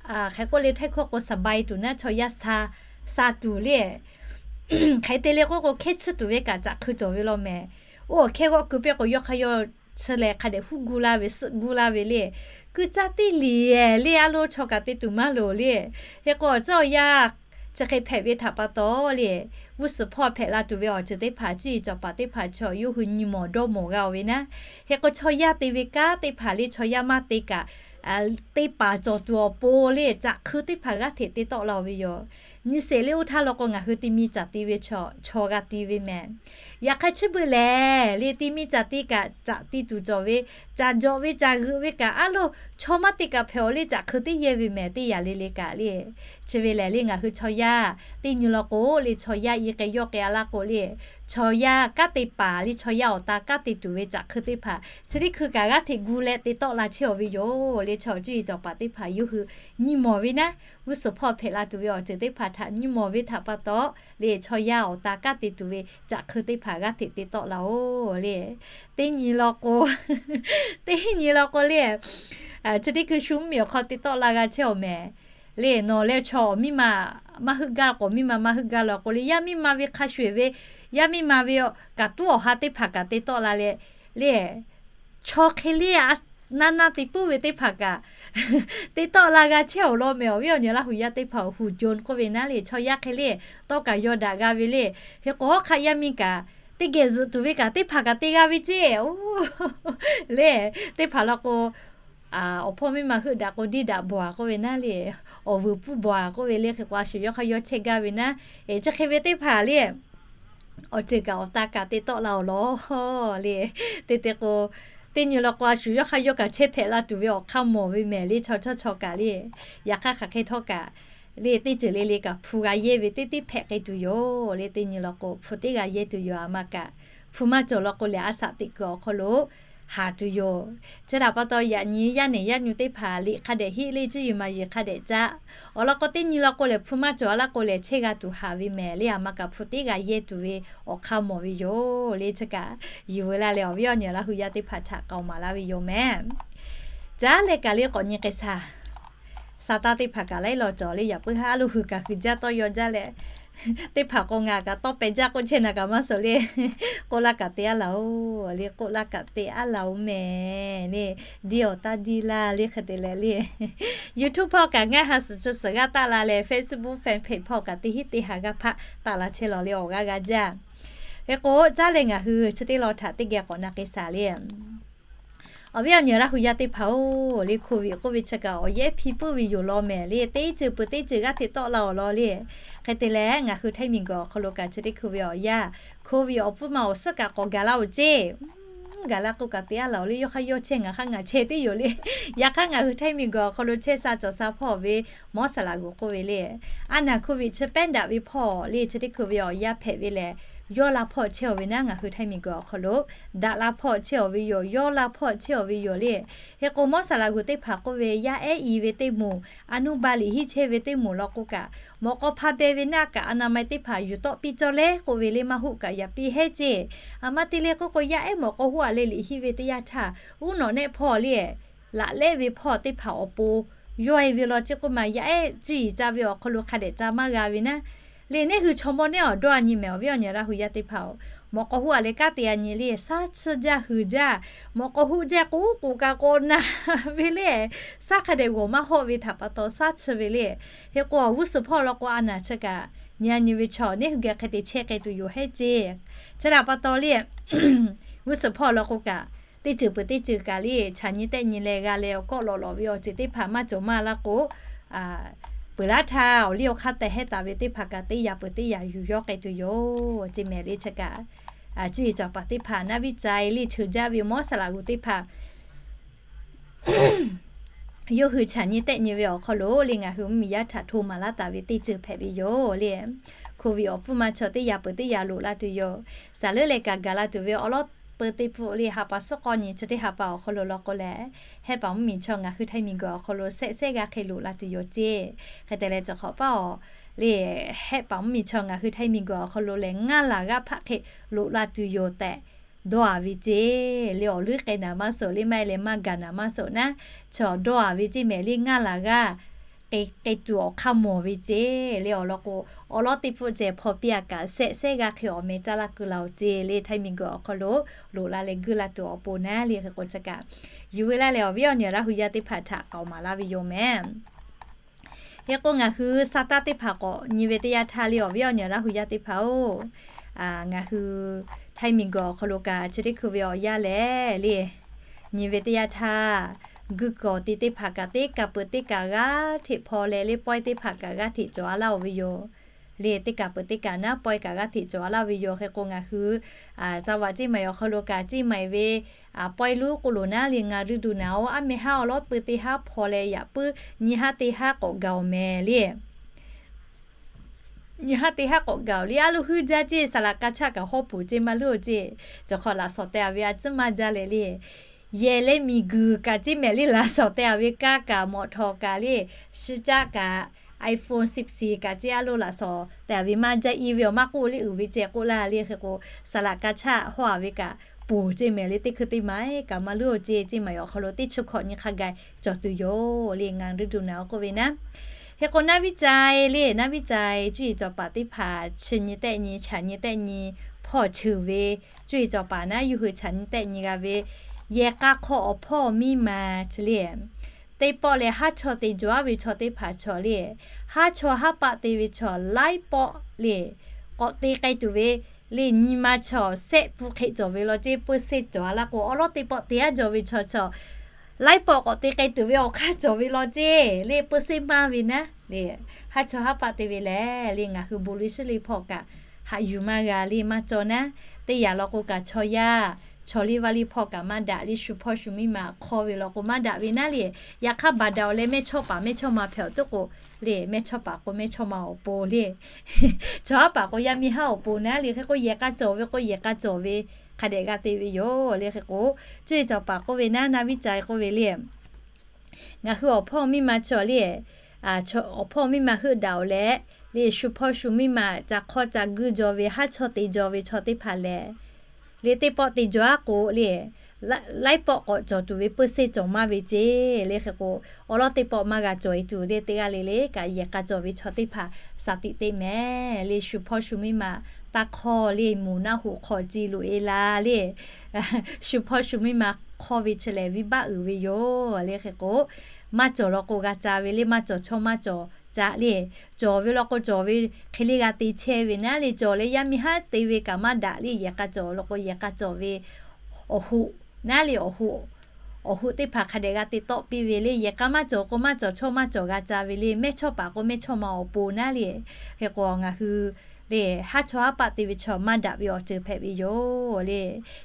hk'e k'oˆ le, htaiˇ hkawˇ k'o สบาย tuˬ naˉ, chaw yaˇ sha, sha tuˬ le. Hk'e te le k'oˆ k'o hkehˇ tsuhˇ tuˬ ve kaꞈ caꞈ hkui cawˬ ve law mehˍ. Oˇ awˬ hkehˇ g'awˆ keu pehˇ k'o yawˇ hk'aˇ yawˇ chi leh hk'a dehꞈ huˉ gu la ve, suhˆ gu la ve le. Kuiˬ caˇ teˇ liꞈ le, a lo chaw kaꞈ te tuˬ maˇ loˍ le. Hk'e k'o awˬ tcuhˉ awˬ yanˇ chi hk'e hpehꞈ ve htaꞈ pa taw le, g'uˇ suhˍ hpawˇ hpehꞈ la tuˬ ve awˬ ceuˬ teˇ hpaˍ cuˇ yiˍ cawˬ paˍ teˇ hpaˍ chaw yawˇ hui nyi mawˬ dawˇ mawˬ g'a-oˬ ve naˉ. Hk'e k'o chaw yaˇ te ve kanˉ teˇ hpaˍ le chaw yaˇ maˇ te kaꞈ teˇ paˍ cawˬ tuˬ awˬ pon le caꞈ hkui teˇ hpaˍ g'aˇ hteꞈ te tawˆ la-oˬ ve yoˬ. Nyi sheˍ le, oˇ htaˇ law k'o ngaˬ hui te mi caˍ ti ve chaw, chaw g'a ti ve mehˍ. Yaꞈ hk'aˇ chi beuꞈ lehˬ le, te mi caˍ ti kaꞈ caꞈ ti tuˬ cawˬ ve, caꞈ jawꞈ ve caꞈ g'euꞈ ve kaꞈ a lo, chaw maˇ te kaꞈ hpehꞈ-oˬ le, caꞈ hkui teˇ yehˇ ve mehˍ teˇ yaꞈ le le kaꞈ le. Chi ve lehˬ le ngaˬ hui chaw yaˇ teˇ nyi law k'o le, chaw yaˇ i k'ai yawˇ k'ai a laˇ k'o le, chaw yaˇ kanˉ te paˍ le, chaw yaˇ awˬ ta kanˉ te tuˬ ve caꞈ hkui teˇ hpaˍ chi teˇ hkui kaꞈ g'aˇ hteꞈ gu leh te tawˆ la chehˇ-oˬ ve yoˬ le. Chaw cuˇ yiˍ cawˬ paˍ teˇ hpaˍ yawˇ hui nyi mawˬ ve naˉ, g'uˇ suhˍ hpawˇ hpehꞈ la tuˬ ve awˬ ceuˬ teˇ hpaˍ htaꞈ nyi mawˬ ve htaꞈ pa taw le, chaw yaˇ awˬ ta kanˉ te tuˬ ve caꞈ hkui teˇ hpaˍ g'aˇ hteꞈ te tawˆ la-oˬ le. Teˇ nyi law k'o, teˇ nyi law k'o le, chi teˇ hkui shu mvuhˇmiˬ awˬ hk'aw te tawˆ la g'a chehˇ-oˬ mehˍ. Le nawˬ leh chaw miˇ ma maˇ heuˆ gaˇ k'o, miˇ ma maˇ heuˆ gaˇ law k'o le, yaˇ miˇ ma ve hk'a shuˍ eˬ ve, yaˇ miˇ ma ve kaꞈ tuˉ awˬ ha teˇ hpaˍ kaꞈ te tawˆ la leh le, chaw hk'e le naˇ naˇ te puiˉ ve teˇ hpaˍ kaꞈ te tawˆ la g'a chehˇ-oˬ law mehˍ. Awˬ viˉ awˬ nyi Laˇ hu yaˇ teˇ hpaˍ-oˬ, huˍ jon k'oˆ ve naˉ le, chaw yaˇ hk'e le tawˇ kaꞈ yaw daꞈ g'a ve le. Hk'e k'o hawˉ hk'aˆ yaˇ miˇ kaꞈ teˇ geh zuhꞈ tuˬ ve kaꞈ teˇ hpaˍ kaꞈ te g'a ve ceˇ le. Teˇ hpaˍ law k'o, awˬ hpawˇ miˇ ma heuˆ daꞈ k'o diˇ daꞈ bawˬ-a k'oˆ ve naˉ le, awˬ vuiˬ pfuhˇ bawˬ-a k'oˆ ve le. Hk'e k'o a shu yawˇ hk'aˇ yawˇ chehˇ gaˇ ve naˉ, chi hk'e ve teˇ hpaˍ le awˬ ceuˬ kaꞈ awˬ ta kaꞈ te tawˆ la-oˬ law le. Te te k'o, teˇ nyi law k'o a shu yawˇ hk'aˇ yawˇ kaꞈ chehˇ hpehꞈ la tuˬ ve awˬ hk'aˇ mawˬ ve mehˍ le, chaw chawˇ chaw kaꞈ le. Yaꞈ hk'aˇ hk'aˬ hk'e htawˇ kaꞈ le, teˇ ceuˬ le le kaꞈ hpu g'a yehˇ ve teˇ teˇ hpehꞈ k'ai tuˬ yoˬ le. Teˇ nyi law k'o hpu teˇ g'a yehˇ tuˬ yoˬ. A ma kaꞈ hpu maˇ cawˬ law k'o lehˬ, a shaꞈ teꞈ kuiˬ awˬ hk'aw lo haˍ tuˬ yoˬ. Chi htaꞈ pa taw, yaꞈ nyi yaˇ nehˬ yaˇ nyu teˇ hpaˍ liꞈ hk'a dehꞈ heˆ le, cuˇ yiˍ maˍ yiˍ hk'a dehꞈ caˆ. Awˬ lawn k'o, teˇ nyi law k'o lehˬ hpu maˇ cawˬ a laˇ k'o lehˬ, chehˇ g'a tuˬ haˍ ve mehˍ le. A ma kaꞈ hpu teˉ g'a yehˇ tuˬ ve awˬ hk'aˇ mawˬ ve yoˬ le. Chi kaꞈ yuˬ veu laˇ leh, awˬ viˉ awˬ nyi Laˇ hu yaˇ teˇ hpaˍ htaꞈ k'aoˍ maˍ laˇ ve yoˬ mehˍ. Caˉ leh kaꞈ le k'awꞈ nyi k'ai shaˍ. Sa taˇ teˇ hpaˍ kaꞈ laiˉ law cawˬ le, yaꞈ puiˉ haˉ lo hui kaꞈ hui jaˇ tawˇ yaw jaˇ leh, teˇ hpaˍ k'o ngaˬ kaꞈ tawˇ peh jaˇ k'oˆ chehˇ na kaꞈ maˇ suhˍ le. K'oˆ laˇ kaꞈ te aˉ laˬ-oˬ le, k'oˆ laˇ kaꞈ te aˉ laˬ-oˬ mehˍ le. Diˇ awˬ taˇ diˇ laˇ le hk'e te leh le. YouTube hpawˇ kaꞈ ngaˇ ha suhˍ chi suhˍ g'aˇ taˆ la leh, Facebook fan page hpawˇ kaꞈ teˇ hinˉ teˇ ha g'aˇ hpaˆ taˆ la chehˇ law le, awˬ g'aˇ g'a jaˇ. Hk'e k'o, caˉ leh ngaˬ hui chi teˇ law htaꞈ teˇ geh k'awꞈ na k'ai shaˍ le. Awˬ viˉ awˬ nyi Laˇ hu yaˇ teˇ hpaˍ-oˬ le, COVID k'oˆ ve chi kaꞈ awˬ yehˉ hpiˇ puiˉ ve yoˬ law mehˍ le. Teˇ ceuˬ peuˬ teˇ ceuˬ g'aˇ hteꞈ tawˆ la-oˬ law le. Hk'e te leh, ngaˬ hui Htaiˇ miˬguiˬ awˬ hk'aw lo kaꞈ chi teˇ hkui ve awˬ yanˇ, COVID awˬ pfuhˇ ma awˬ suhˉ kaꞈ k'awꞈ gaˬ laˇ-oˬ ceˇ. Gaˬ la k'oˆ kaꞈ te aˉ laˬ-oˬ le, yawˇ hk'aˇ yawˇ chehˇ ngaˬ hk'aˇ ngaˬ chehˇ teˇ yoˬ le. Yaꞈ hk'aˇ ngaˬ hui Htaiˇ miˬguiˬ awˬ hk'aw lo chehˇ sha cawˬ sha hpawˇ ve mawˇ saˍ laꞈ g'uˬ k'oˆ ve le, a naˬ COVID chi pehˉ daꞈ ve hpawˇ le, chi teˇ hkui ve awˬ yanˇ hpehꞈ ve lehˬ, yawˇ la hpawˇ chehˇ-oˬ ve naˉ, ngaˬ hui Htaiˇ miˬguiˬ awˬ hk'aw lo daꞈ la hpawˇ chehˇ-oˬ ve yoˬ, yawˇ la hpawˇ chehˇ-oˬ ve yoˬ le. Hk'e k'o, mawˇ saˍ laꞈ g'uˬ teˇ hpaˍ k'oˆ ve, yaˇ ehˉ i ve teˇ moˍ, a nuˇ ba liꞈ hiˆ chehˇ ve teˇ moˍ law k'o kaꞈ, mawꞈ k'aw hpa beh ve naˆ kaꞈ a na ma teˇ hpaˍ yuˬ tawˆ piˇ cawˇ leh k'oˆ ve le, maˇ hoˆ kaꞈ yaꞈ piˇ heˉ ceˇ. A ma te leh k'oˆ k'o, yaˇ ehˉ mawꞈ k'aw hoˆ a leh liꞈ hiˆ ve teˇ yanˇ htaˇ, uˉ nawꞈ nehˆ hpawˇ le, laꞈ lehˆ ve hpawˇ teˇ hpaˍ awˬ pon yawˇ e ve law ceˇ k'oˆ ma, yaˇ ehˉ cuˇ yiˍ ca ve awˬ hk'aw lo hk'a dehꞈ ca maˇ g'a ve naˉ. Le neˉ hui chaw mawˇ neˉ awˬ dawˇ a nyi mehˍ, awˬ viˉ awˬ nyi Laˇ hu yaˇ teˇ hpaˍ-oˬ. Mawꞈ k'aw hoˆ a leh kanˉ te a nyi le, shaˉ tsuhˇ jaˇ hui jaˇ. Mawꞈ k'aw hoˆ jaˇ k'o, uˉ k'oˍ kaꞈ k'awꞈ naˬ ve le. Shaˉ hk'a dehꞈ g'awˬ maˇ hawˆ ve htaꞈ pa taw shaˉ tsuhˇ ve le. Hk'e k'o, g'uˇ suhˍ hpawˇ law k'o, a naˬ chi kaꞈ nyi a nyi ve chaw neˉ hui geh hk'e te chehˇ k'ai tuˬ yoˬ hehˉ ceˇ. Chi htaꞈ pa taw le, g'uˇ suhˍ hpawˇ law k'o kaꞈ, teˇ ceuˬ peuˬ teˇ ceuˬ kaꞈ le, chaꞈ nyi tehˆ nyi leh g'a leh awˬ kawˆ lawꞈ lawꞈ ve awˬ ceuˬ teˇ hpaˍ maˇ cawˬ maˇ laˇ k'o, peuˬ laˇ htaˇ awˬ liˇ awˬ hk'aˇ tehꞈ hehˉ taˍ ve teˇ hpaˍ kaꞈ teˇ yaꞈ peuˬ teˇ yaꞈ yuˬ yawˇ k'ai tuˬ yoˬ ceˇ mehˍ le. Chi kaꞈ cuˇ yiˍ cawˬ paˍ teˇ hpaˍ naˉ viˉ ca e le, cheuˬ jaˇ ve mawˇ saˍ laꞈ g'uˬ teˇ hpaˍ yawˇ hui chaꞈ nyi tehˆ nyi ve awˬ hk'aw lo le, ngaˬ hui mvuhˇmiˬ yaˇ htaꞈ hto maˍ laˇ taˍ ve teˇ ceuˬ hpehꞈ ve yoˬ le. COVID awˬ pfuhˇ ma chaw teˇ yaꞈ peuˬ teˇ yaꞈ loꞈ la tuˬ yoˬ. Saˍ leuˉ leh kaꞈ gaˬ la tuˬ ve awˬ lawˉ peu teˇ pfuhˆ le, ha pa suhˉ k'awˇ nyi chi teˇ ha pa awˬ hk'aw lo law k'o leh, hehˆ paˍ mvuhˇmiˬ chaw ngaˬ hui Htaiˇ miˬguiˬ awˬ hk'aw lo shehˆ shehˆ g'aˇ hk'e loꞈ la tuˬ yoˬ ceˇ. Hk'e te leh, cawˬ hk'awꞈ paˉ awˬ le, hehˆ paˍ mvuhˇmiˬ chaw ngaˬ hui Htaiˇ miˬguiˬ awˬ hk'aw lo lehˬ, ngaˇ laˬ g'aˇ hpaˆ hk'e loꞈ la tuˬ yoˬ tehꞈ dawˇ a ve ceˇ le. Awˬ leuˉ k'ai naˍ maˇ suhˍ le, maˇ heˆ leh maˇ gaˬ naˍ maˇ suhˍ naˉ, chaw dawˇ a ve ceˇ mehˍ le, ngaˇ laˬ g'aˇ k'ai tuˬ awˬ hk'aˇ mawˬ ve ceˇ le. Awˬ lawn k'o, awˬ lawˉ teˇ pfuhˆ ceh hpaw piˇ a kaꞈ shehˆ shehˆ g'aˇ hk'e awˬ meh caˇ laˇ keu la-oˬ ceˇ le. Htaiˇ miˬguiˬ awˬ hk'aw lo loꞈ la leh guˇ la tuˬ awˬ pon naˉ le. Hk'e k'o, chi kaꞈ yuˬ ve laˇ leh awˬ viˉ awˬ nyi Laˇ hu yaˇ teˇ hpaˍ htaꞈ k'aoˍ maˍ laˇ ve yoˬ mehˍ. Hk'e k'o, ngaˬ hui sa taˇ teˇ hpaˍ k'awꞈ nyi ve teˇ yanˇ htaˇ le, awˬ viˉ awˬ nyi Laˇ hu yaˇ teˇ hpaˍ-oˬ, ngaˬ hui Htaiˇ miˬguiˬ awˬ hk'aw lo kaꞈ chi teˇ hkui ve awˬ yanˇ lehˬ le, nyi ve teˇ yanˇ htaˇ, guˇ kawˍ te teˇ hpaˍ kaꞈ teˇ kaˬ peuˬ teˇ kaˬ g'aˇ hteꞈ hpaw leh le, pawehˇ teˇ hpaˍ kaꞈ g'aˇ hteꞈ cawˬ a laˇ-oˬ ve yoˬ le. Teˇ kaˬ peuˬ teˇ kaˬ naˉ pawehˇ kaꞈ g'aˇ hteꞈ cawˬ a laˇ ve yoˬ. Hk'e k'o, ngaˬ hui caˇ vaꞈ ceˇ maˬ awˬ hk'aw lo kaꞈ ceˇ maˬ ve pawehˇ luˉ k'oˆ loˬ naˉ le, ngaˬ ruˇ duˬ naˍ-oˬ, aˉ meh haˉ awˬ lawˉ peu teˇ haˉ hpaw leh yaꞈ puiˉ nyi haˉ teˇ haˉ k'awꞈ gaˬ-oˬ mehˍ le. Nyi haˉ teˇ haˉ k'awꞈ gaˬ-oˬ le, a loˍ hui jaˇ ceˇ, saˍ laꞈ ka chaˆ kaꞈ hawˉ poˬ ceˇ maˇ luˉ-oˬ ceˇ. Cawˬ hk'awꞈ laꞈ shawˍ teh a ve a ciˉ maˇ jaˇ leh le, yehˬ leh miˬguiˬ kaꞈ ceˇ mehˍ le, laꞈ shawˍ teh a ve kaˇ kaꞈ mawꞈ htawˍ kaꞈ le, shiˉ caˆ kaꞈ iPhone six kaꞈ ceˇ a loˍ laꞈ shawˍ teh a ve maˇ jaˇ. I ve awˬ maˇ k'oˆ le, uiˍ ve ceh k'oˆ laˇ le. Hk'e k'o, saˍ laꞈ ka chaˆ hawˉ a ve kaꞈ poˬ ceˇ mehˍ le, teˇ hkui teˇ maˬ kaꞈ maˇ luˉ-oˬ ceˇ, ceˇ maˬ awˬ hk'aw lo teˇ chi hkawꞈ nyi hk'a gaˬ cawˬ tuˬ yoˬ le, ngaˬ ruˇ duˬ naˍ-oˬ k'oˆ ve naˉ. Hk'e k'o, naˉ viˉ ca-e le, naˉ viˉ ca-e cuˇ yiˍ cawˬ paˍ teˇ hpaˍ chi nyi tehˆ nyi, chaꞈ nyi tehˆ nyi hpawˇ cheuˬ ve, cuˇ yiˍ cawˬ paˍ naˉ yuˬ hui chaꞈ nyi tehˆ nyi g'a ve, yehˬ k'a hk'aw awˬ hpawˇ miˇ ma chi le, teˇ pawˆ leh haˉ chaw te jawˬ a ve chaw teˇ hpaˍ chaw le, haˉ chaw haˉ paˆ te ve chaw laiˉ pawˆ le, k'awꞈ te k'ai tuˬ ve le, nyi ma chaw shehˆ pfuhˆ hk'e cawˬ ve law ceˇ, peu se cawˬ a laˇ k'o, awˬ lawˉ teˇ pawˆ te aˉ jawˬ ve chaw chaw laiˉ pawˆ k'awꞈ te k'ai tuˬ ve awˬ hk'aˇ cawˬ ve law ceˇ le, peu se maˇ ve naˉ le, haˉ chaw haˉ paˆ te ve lehˬ le, ngaˬ hui bon leh shiˉ le hpawˇ kaꞈ haꞈ yuˬ maˇ g'a le, maˇ cawˬ naˉ. Teˇ yanˇ law k'o kaꞈ chaw yaˇ chaw liˇ vaˇ liˇ hpawˇ kaꞈ maˇ daꞈ le, shu hpawˇ shu miˇ ma hk'awˇ ve law k'o maˇ daꞈ ve naˉ le. Yaꞈ hk'aˇ baˬ daꞈ awˬ leh mehˇchawˇ paˍ mehˇchawˇma hpehꞈ awˬ teˇ k'o le, mehˇchawˇ paˍ k'o mehˇchawˇma awˬ pon le, chaw haˉ paˍ k'o yaˇ miˇ haˉ awˬ pon naˉ le. Hk'e k'o yehˬ k'a cawˬ ve k'o yehˬ k'a cawˬ ve hk'a dehꞈ g'a te ve yoˬ le. Hk'e k'o, cuˇ yiˍ cawˬ paˍ k'oˆ ve naˉ, naˉ viˉ ca k'oˆ ve le, ngaˬ hui awˬ hpawˇ miˇ ma chaw le, awˬ hpawˇ miˇ ma heuˆ daꞈ awˬ leh le, shu hpawˇ shu miˇ ma ca hk'awˇ ca guiˇ jaw ve, haˉ chawˇ te jaw ve chaw teˇ hpaˍ lehˬ le, teˇ pawˆ te jaw aˉ k'o le, laiˉ pawˆ k'awꞈ cawˬ tuˬ ve peuˇ seˇ cawˬ maˇ ve ceˇ le. Hk'e k'o, awˉ lawˉ teˇ pawˆ maˇ g'a cawˬ e tuˬ le, teˇ g'aˇ le le kaꞈ yehˬ k'a cawˬ ve chaw teˇ hpaˍ shaˍ tiꞈ te mehˍ le. Shu hpawˇ shu miˇ ma taˇ hk'awˇ le, moˍ naˆ hoꞈ hk'awꞈ ce loꞈ e la le, shu hpawˇ shu miˇ ma hk'awˇ ve chi lehˬ viˉ baˆ uiˍ ve yoˬ le. Hk'e k'o, maˇ cawˬ law k'o g'a ca ve le, maˇ cawˬ chawˇ maˇ cawˬ ca le. Cawˬ ve law k'o cawˬ ve hk'e le g'a te chehˇ ve naˉ le. Cawˬ leh yaˇ miˇ haˉ te ve kaꞈ maˇ daꞈ le, yehˬ k'a cawˬ law k'o yehˬ k'a cawˬ ve awˬ hoꞈ naˉ le, awˬ hoꞈ teˇ hpaˍ hk'a dehꞈ g'a te tawˆ piˇ ve le. Yehˬ k'a maˇ cawˬ k'o maˇ cawˬ chawˇ maˇ cawˬ g'a ca ve le, mehˇchawˇ paˍ k'o mehˇchawˇma awˬ pon naˉ le. Hk'e k'o ngaˬ hui le, haˉ chawˇ haˉ paˆ te ve chaw maˇ daꞈ ve awˬ ceuˬ hpehꞈ ve yoˬ le.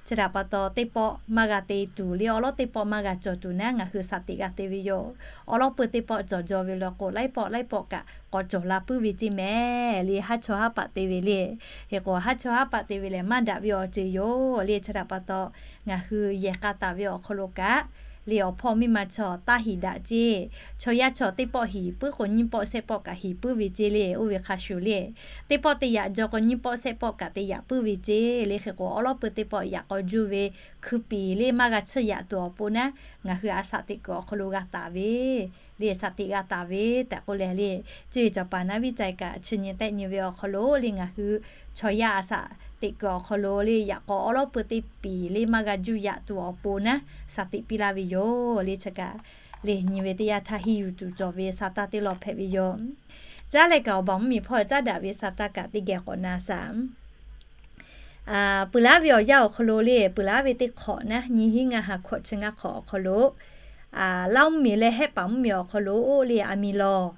Chi htaꞈ pa taw teˇ pawˆ maˇ g'a te tuˬ le, awˉ lawˉ teˇ pawˆ maˇ g'a cawˬ tuˬ naˉ ngaˬ hui shaˍ tiꞈ g'a te ve yoˬ. Awˉ lawˉ peuˇ teˇ pawˆ cawˬ jaw ve law k'o laiˉ pawˆ laiˉ pawˆ kaꞈ k'awꞈ cawˬ la puiˉ ve ceˇ mehˍ le, haˉ chawˇ haˉ paˆ te ve le. Hk'e k'o haˉ chawˇ haˉ paˆ te ve lehˬ maˇ daꞈ ve awˬ ceuˬ yoˬ le. Chi htaꞈ pa taw ngaˬ hui yehˬ k'a taˍ ve awˬ hk'aw lo kaꞈ le, awˬ hpawˇ miˇ ma chaw taˇ hiˍ daꞈ ceˇ. Chaw yaˇ chaw teˇ pawˆ hiˍ puiˉ k'o nyiˇ pawˆ shehˆ pawˆ kaꞈ hiˍ puiˉ ve ceˇ le, oˇ ve hk'a shuˍ le. Teˇ pawˆ te yaꞈ jaw k'o nyiˇ pawˆ shehˆ pawˆ kaꞈ te yaꞈ puiˉ ve ceˇ le. Hk'e k'o awˉ lawˉ peuˇ teˇ pawˆ yaꞈ k'aw juˇ ve hkui piˍ le maˇ g'a chiˇ yaꞈ tuˬ awˬ pon naˉ, ngaˬ hui a shaˍ teꞈ kuiˬ awˬ hk'aw lo g'a taˍ ve le, shaˍ tiꞈ g'a taˍ ve tehꞈ k'oˆ leh le, cuˇ yiˍ cawˬ paˍ naˉ viˉ ca kaꞈ chi nyi tehˆ nyi ve awˬ hk'aw lo le ngaˬ hui chaw yaˇ a shaˍ teꞈ kuiˬ awˬ hk'aw lo le yaꞈ k'aw awˉ lawˉ peuˇ teˇ piˍ le maˇ g'a juˇ yaꞈ tuˬ awˬ pon naˉ shaˍ tiꞈ piˇ laˇ ve yoˬ le. Chi kaꞈ le nyi ve teˇ yanˇ htaˇ henˇ yuˬ tuˬ cawˬ ve sa taˇ teˇ lawˬ hpehꞈ ve yoˬ. Caˉ leh kaꞈ awˬ baˬ mvuhˇmiˬ hpawˇ caˉ daꞈ ve sa taˇ kaꞈ teˇ geh k'awꞈ na shaˍ. Peuˬ laˉ ve awˬ yanˇ awˬ hk'aw lo le, peuˬ laˉ ve teˇ hk'awꞈ naˉ nyiˇ hinˉ ngaˇ ha hkawꞈ chi ngaˇ hk'awꞈ awˬ hk'aw lo, Laˇ oˇ miˬ leh Hehˆ paˍ mvuhˇmiˬ awˬ hk'aw lo le aˬ miˍ lawˬ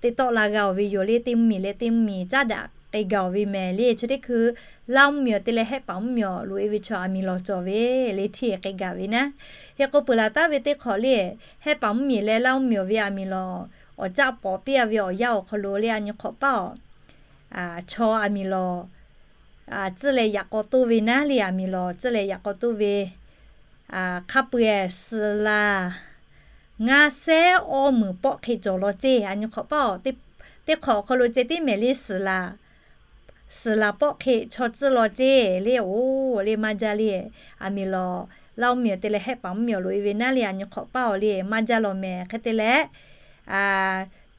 teˇ tawˆ la g'a oˬ ve yoˬ le. Teˇ mvuhˇmiˬ leh teˇ mvuhˇmiˬ caˉ daꞈ k'ai gaˬ oˬ ve mehˍ le. Chi teˇ hkui Laˇ oˇ miˬ awˬ te leh Hehˆ paˍ mvuhˇmiˬ awˬ loꞈ e ve chaw aˬ miˍ lawˬ cawˬ ve le htiˇ k'ai gaˬ ve naˉ. Hk'e k'o peuˬ laˬ taˍ ve teˇ hk'awꞈ le, Hehˆ paˍ mvuhˇmiˬ leh Laˇ oˇ miˬ awˬ ve aˬ miˍ lawˬ awˬ caˆ pawˍ piˇ a ve awˬ yanˇ awˬ hk'aw lo le aˬ nyi hk'awꞈ paˇ awˬ chaw aˬ miˍ lawˬ tcuhˇ leh yaꞈ k'aw toˇ ve naˉ le, aˬ miˍ lawˬ tcuhˇ leh yaꞈ k'aw toˇ ve hk'a peu-eˬ suhˍ laˬ ngaˇ sehˉ awˇ meunˍ pawˆ hk'e cawˬ law ceˇ. Aˬ nyi hk'awꞈ paˇ teˇ hk'awꞈ awˬ hk'aw lo ceh tiˉ mehˍ le suhˍ laˬ suhˍ laˬ pawˆ hk'e chaw tcuhˇ law ceˇ le. Oˇ le maˇ jaˇ le, aˬ miˍ lawˬ Laˇ oˇ miˬ awˬ te leh Hehˆ paˍ mvuhˇmiˬ awˬ loꞈ e ve naˉ le aˬ nyi hk'awꞈ paˇ awˬ le maˇ jaˇ lawˬ mehˍ. Hk'e te leh,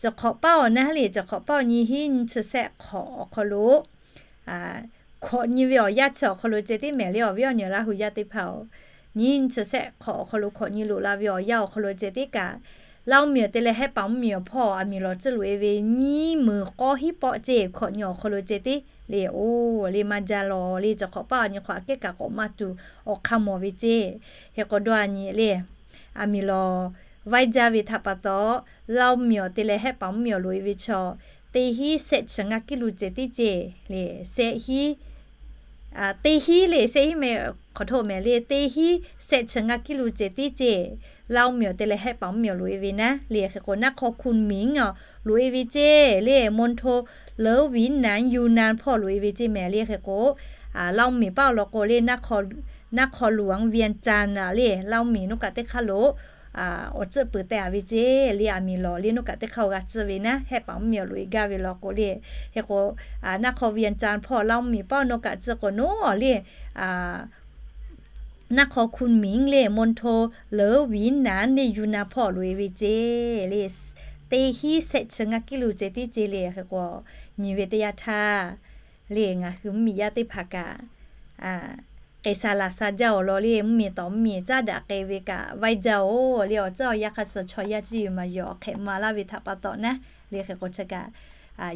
cawˬ hk'awꞈ paˇ awˬ naˉ le, cawˬ hk'awꞈ paˇ awˬ nyiˇ hinˉ nyiˇ chi sehˆ hk'awꞈ awˬ hk'aw lo hkawꞈ nyi ve awˬ yanˇ chi awˬ hk'aw lo ceh tiˉ mehˍ le awˬ viˉ awˬ nyi Laˇ hu yaˇ teˇ hpaˍ-oˬ, nyiˇ hinˉ nyiˇ chi sehˆ hk'awꞈ awˬ hk'aw lo hkawꞈ nyi loꞈ la ve awˬ yanˇ awˬ hk'aw lo ceh tiˉ kaꞈ, Laˇ oˇ miˬ awˬ te leh Hehˆ paˍ mvuhˇmiˬ awˬ hpawˇ aˬ miˍ lawˬ tcuhˇ loꞈ e ve nyiˇ meunˍ k'awˇ hiˉ pawˆ ceˇ hkawꞈ nyi awˬ hk'aw lo ceh tiˉ le. Oˇ le maˇ jaˇ lawˬ le, cawˬ hk'awꞈ paˇ awˬ nyi hk'awꞈ aꞈ kehˉ kaꞈ k'awꞈ maˇ tuˬ awˬ hk'aˇ mawˬ ve ceˇ. Hk'e k'o dawˇ a nyi le, aˬ miˍ lawˬ vaiˇ jaˇ ve htaꞈ pa taw, Laˇ oˇ miˬ awˬ te leh Hehˆ paˍ mvuhˇmiˬ awˬ loꞈ e ve chaw teˇ hinˉ sehˆ chi ngaˇ kiˇ lu ceh tiˉ ceˇ le, sehˆ hinˉ teˇ hinˉ le, sehˆ hinˉ mehˍ, hk'awꞈ htoˆ mehˍ le, teˇ hinˉ sehˆ chi ngaˇ kiˇ lu ceh tiˉ ceˇ. Laˇ oˇ miˬ awˬ te leh Hehˆ paˍ mvuhˇmiˬ awˬ loꞈ e ve naˉ le. Hk'e k'o naˆ hk'aw Kunˍmiˬ awˬ loꞈ e ve ceˇ le, มณฑลเหลียวหวินหนาน Yunnan hpawˇ loꞈ e ve ceˇ mehˍ le. Hk'e k'o Laˇ oˇ miˬ paˇ awˬ lawn k'o le, naˆ hk'aw หลวงเวียงจันทน์ le Laˇ oˇ miˬ nawˬ kaꞈ teˇ hk'aˇ lo awˬ tcuhˆ peuˬ teh a ve ceˇ le. Aˬ miˍ lawˬ le nawˬ kaꞈ teˇ hk'aˇ g'a tcuhˇ ve naˉ, Hehˆ paˍ mvuhˇmiˬ awˬ loꞈ e gaˇ ve law k'o le. Hk'e k'o naˆ hk'aw เวียงจันทน์ hpawˇ Laˇ oˇ miˬ paˇ nawˬ kaꞈ tcuhˇ k'o nawˉ le naˆ hk'aw Kunˍmiˬ le มณฑลเหลียวหวินหนาน le Yunnan hpawˇ loꞈ e ve ceˇ le, teˇ hinˉ sehˆ chi ngaˇ kiˇ lu ceh tiˉ ceˇ le. Hk'e k'o nyi ve teˇ yanˇ htaˇ le ngaˬ hui mvuhˇmiˬ yaˇ teˇ hpaˍ kaꞈ k'ai sha laˬ sha jaˇ awˬ lawn le, mvuhˇmiˬ tawˍ mvuhˇmiˬ caˉ daꞈ k'ai ve kaꞈ vaiˇ jaˇ oˬ le. Awˬ tcuhˉ awˬ yanˇ hk'a shuˍ chaw yaˇ cuˇ yiˍ maˍ yiˍ awˬ hk'ehꞈ ma laˇ ve htaꞈ pa taw naˉ le. Hk'e k'o chi kaꞈ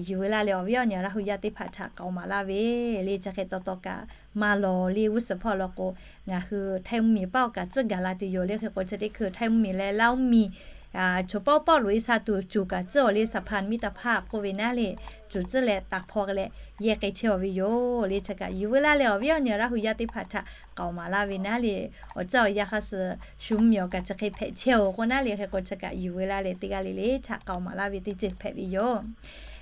yuˬ ve laˇ leh awˬ viˉ awˬ nyi Laˇ hu yaˇ teˇ hpaˍ htaꞈ k'aoˍ maˍ laˇ ve le. Chi hk'e taw taw kaꞈ maˇ lawˬ le g'uˇ suhˍ hpawˇ law k'o ngaˬ hui Htaiˇ mvuhˇmiˬ paˇ awˬ kaꞈ tcuhˉ gaˬ la tuˬ yoˬ le. Hk'e k'o chi teˇ hkui Htaiˇ mvuhˇmiˬ leh Laˇ mvuhˇmiˬ Choˬ pawˆ pawˆ loꞈ e sha tuˬ cuˬ kaꞈ tcuhˉ awˬ le สะพานมิตรภาพ k'oˆ ve naˉ le, cuˬ tcuhˉ leh taˍ hpaw leh yehˇ k'ai chehˇ awˬ ve yoˬ le. Chi kaꞈ yuˬ veu laˇ leh awˬ viˉ awˬ nyi Laˇ huˍ yaˇ teˇ hpaˍ htaꞈ k'aoˍ maˍ laˇ ve naˉ le, awˬ caˇ awˬ yanˇ hk'a suh shu mvuhˇ miˬ awˬ kaꞈ chi hk'e hpehꞈ chehˇ-oˬ k'o naˉ le, hk'e k'o chi kaꞈ yuˬ veu laˇ leh teˇ g'aˇ le le htaꞈ k'aoˍ maˍ laˇ ve teˇ ceuˬ hpehꞈ ve yoˬ.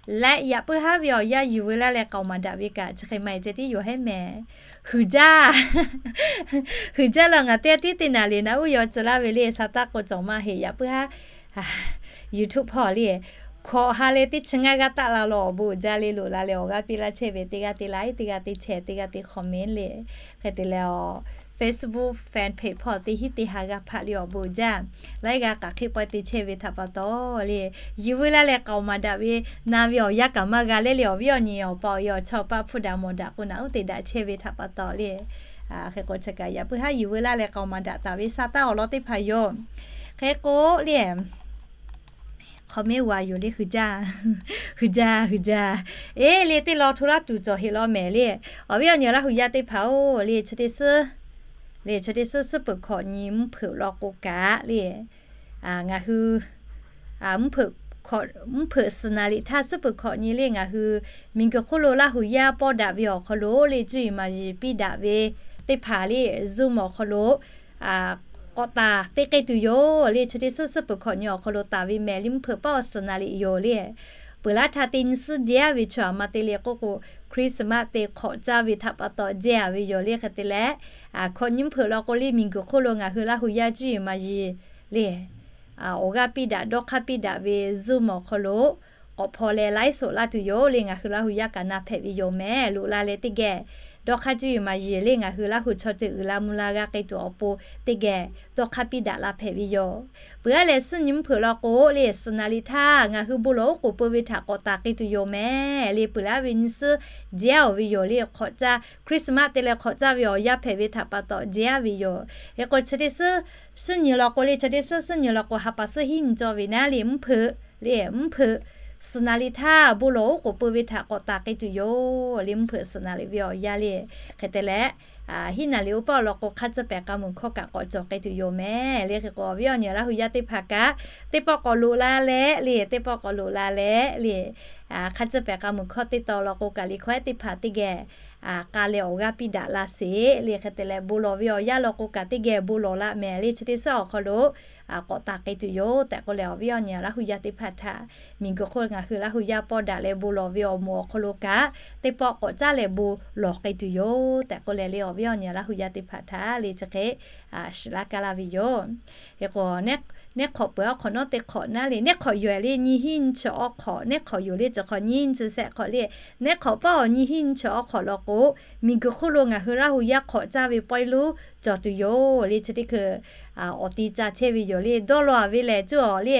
Leh yaꞈ puiˉ haˉ ve awˬ yanˇ yuˬ veu laˇ leh k'aoˍ maˍ daꞈ ve kaꞈ chi hk'e maˇ heˆ ceh tiˉ yoˬ hehˉ mehˍ. Huiˍ jaˇ, huiˍ jaˇ la ngaˬ teˇ g'aˇ tiˉ te naˍ le naˍ uˉ yaw tcuh laˇ ve le, sa taˇ k'o cawˬ maˇ heˆ. Yaꞈ puiˉ haˉ YouTube hpawˇ le, hkawꞈ ha leh teˇ chi ngaˇ g'aˇ taˆ la lo awˬ bon uiˍ jaˇ le, loꞈ la leh awˬ g'aˇ piˇ laˇ chehˇ ve teˇ g'aˇ te laiˉ, teˇ g'aˇ te chehˇ, teˇ g'aˇ te comment le, hk'e te leh awˬ Facebook fan page hpawˇ teˇ hinˉ teˇ ha g'a hpaˆ le awˬ bon uiˍ jaˇ. Laiˉ g'aˇ k'aꞈ hk'e pawehˇ te chehˇ ve htaꞈ pa taw le, yuˬ veu laˇ leh k'aoˍ maˍ daꞈ ve na ve awˬ yanˇ kaꞈ maˇ g'a le le awˬ viˉ awˬ nyi awˬ pa awˬ e awˬ chawˇ paˆ hpuˇ daꞈ mawˬ daꞈ k'o naˍ uˉ te daꞈ chehˇ ve htaꞈ pa taw le. Hk'e k'o chi kaꞈ yaꞈ puiˉ haˉ yuˬ veu laˇ leh k'aoˍ maˍ daꞈ taˍ ve sa taˇ awˬ lawn teˇ hpaˍ yoˬ. Hk'e k'o le comment wa yoˬ le, hui jaˇ, hui jaˇ, hui jaˇ. Eˬ le teˇ law hto laˇ tuˬ cawˬ heˆ law mehˍ le. Awˬ viˉ awˬ nyi Laˇ huˍ yaˇ teˇ hpaˍ-oˬ le, chi teˇ suhˉ le, chi teˇ suhˉ suhˉ peuˬ hkawꞈ nyi mvuhˇ hpeuꞈ law k'o kaꞈ le, ngaˬ hui mvuhˇ hpeuꞈ suhˍ naˍ liꞈ htaˇ suhˉ peuˬ hkawꞈ nyi le ngaˬ hui miˬguiˬ hk'oˆ lo Laˇ huˍ yaˇ pawˇ daꞈ ve awˬ hk'aw lo le cuˇ yiˍ maˍ yiˍ piˇ daꞈ ve teˇ hpaˍ le Zoom awˬ hk'aw lo k'awꞈ taˍ te k'ai tuˬ yoˬ le. Chi teˇ suhˉ suhˉ peuˬ hkawꞈ nyi awˬ hk'aw lo taˍ ve mehˍ le mvuhˇ hpeuꞈ paˆ awˬ suhˍ naˍ liꞈ yoˬ le. Peuˬ laˇ htaˇ teˇ nyi suhˉ jehˇ-a ve chaw aˬ ma te le k'oˆ k'o Christmas te hk'awꞈ caˇ ve htaꞈ pa taw jehˇ-a ve yoˬ le. Hk'e te leh hkawꞈ nyi mvuhˇ hpeuꞈ law k'o le miˬguiˬ hk'oˆ lo ngaˬ hui Laˇ huˍ yaˇ cuˇ yiˍ maˍ yiˍ le awˬ g'aˇ piˇ daꞈ dawˇ hk'aˇ piˇ daꞈ ve Zoom awˬ hk'aw lo k'awꞈ hpaw leh laiˉ soꞈ laˇ tuˬ yoˬ le. Ngaˬ hui Laˇ huˍ yaˇ kaꞈ na hpehꞈ ve yoˬ mehˍ. Loꞈ la leh teˇ geh dawˇ hk'aˇ cuˇ yiˍ maˍ yiˍ le ngaˬ hui Laˇ huˍ chaw ceuˬ uiˍ la mvuh la g'a k'ai tuˬ awˬ pon teˇ geh dawˇ hk'aˇ piˇ daꞈ la hpehꞈ ve yoˬ. Peuˬ-a lehˬ suhˉ nyi mvuhˇ hpeuꞈ law k'o le suhˍ naˍ liꞈ htaˇ ngaˬ hui bon lawˬ oˉ k'oˍ peu ve htaꞈ k'awꞈ taˍ k'ai tuˬ yoˬ mehˍ le. Peuˬ laˇ ve nyi suhˉ jehˇ-a-oˬ ve yoˬ le. Hk'awꞈ caˇ Christmas te leh hk'awꞈ caˇ ve awˬ yanˇ hpehꞈ ve htaꞈ pa taw jehˇ-a ve yoˬ. Hk'e k'o chi teˇ suhˉ suhˉ nyi law k'o le chi teˇ suhˉ suhˉ nyi law k'o ha pa suhˉ hiˉ nyi cawˇ ve naˉ le mvuhˇ hpeuꞈ le mvuhˇ hpeuꞈ suhˍ naˍ liꞈ htaˇ bon lawˬ oˉ k'oˍ peu ve htaꞈ k'awꞈ taˍ k'ai tuˬ yoˬ le. Mvuhˇ hpeuꞈ suhˍ naˍ liꞈ ve awˬ yanˇ le hk'e te leh hiˉ naˍ liꞈ oˇ paˆ awˬ lawn k'o hk'a tcuhˇ pehˍ k'a muiˬ hawˇ kaꞈ k'awꞈ cawˬ k'ai tuˬ yoˬ mehˍ le. Hk'e k'o awˬ viˉ awˬ nyi Laˇ huˍ yaˇ teˇ hpaˍ kaꞈ teˇ pawˆ k'awꞈ loꞈ la leh le teˇ pawˆ k'awꞈ loꞈ la leh le hk'a tcuhˇ pehˍ k'a muiˬ hawˇ teˇ taw law k'o kaꞈ liꞈ hkawehˉ teˇ hpaˍ teˇ geh k'a leh awˬ g'aˇ piˇ daꞈ la sheˍ le. Hk'e te leh bon lawˬ ve awˬ yanˇ law k'o kaꞈ teˇ geh bon lawˬ la mehˍ le. Chi teˇ suhˉ awˬ hk'aw lo k'awꞈ taˍ k'ai tuˬ yoˬ tehꞈ k'oˆ leh awˬ viˉ awˬ nyi Laˇ huˍ yaˇ teˇ hpaˍ htaꞈ miˬguiˬ hk'oˆ ngaˬ hui Laˇ huˍ yaˇ pawˇ daꞈ leh bon lawˬ ve awˬ moˍ awˬ hk'aw lo kaꞈ teˇ pawˆ k'awꞈ caˇ leh bon lawˬ k'ai tuˬ yoˬ tehꞈ k'oˆ leh le awˬ viˉ awˬ nyi Laˇ huˍ yaˇ teˇ hpaˍ htaꞈ le chi hk'e shiˍ laˇ kaˇ laˇ ve yoˬ. Hk'e k'o neˉ hk'awꞈ peuˬ awˬ hk'awꞈ nawˉ teˇ hk'awꞈ naˉ le neˉ hk'awꞈ yoˬ le nyi hiˉ nyi chi awˬ hk'awꞈ neˉ hk'awꞈ yoˬ le chi hk'awꞈ nyi nyi chi shehˆ hk'awꞈ le neˉ hk'awꞈ paˆ awˬ nyi hiˉ nyi chi awˬ hk'awꞈ law k'o miˬguiˬ hk'oˆ lo ngaˬ hui Laˇ huˍ yaˇ hk'awꞈ caˇ ve pawehˇ lonˉ cawˬ tuˬ yoˬ le. Chi teˇ hkui awˬ ti ca chehˇ ve yoˬ le dawˇ law-a ve lehˬ cuˇ awˬ le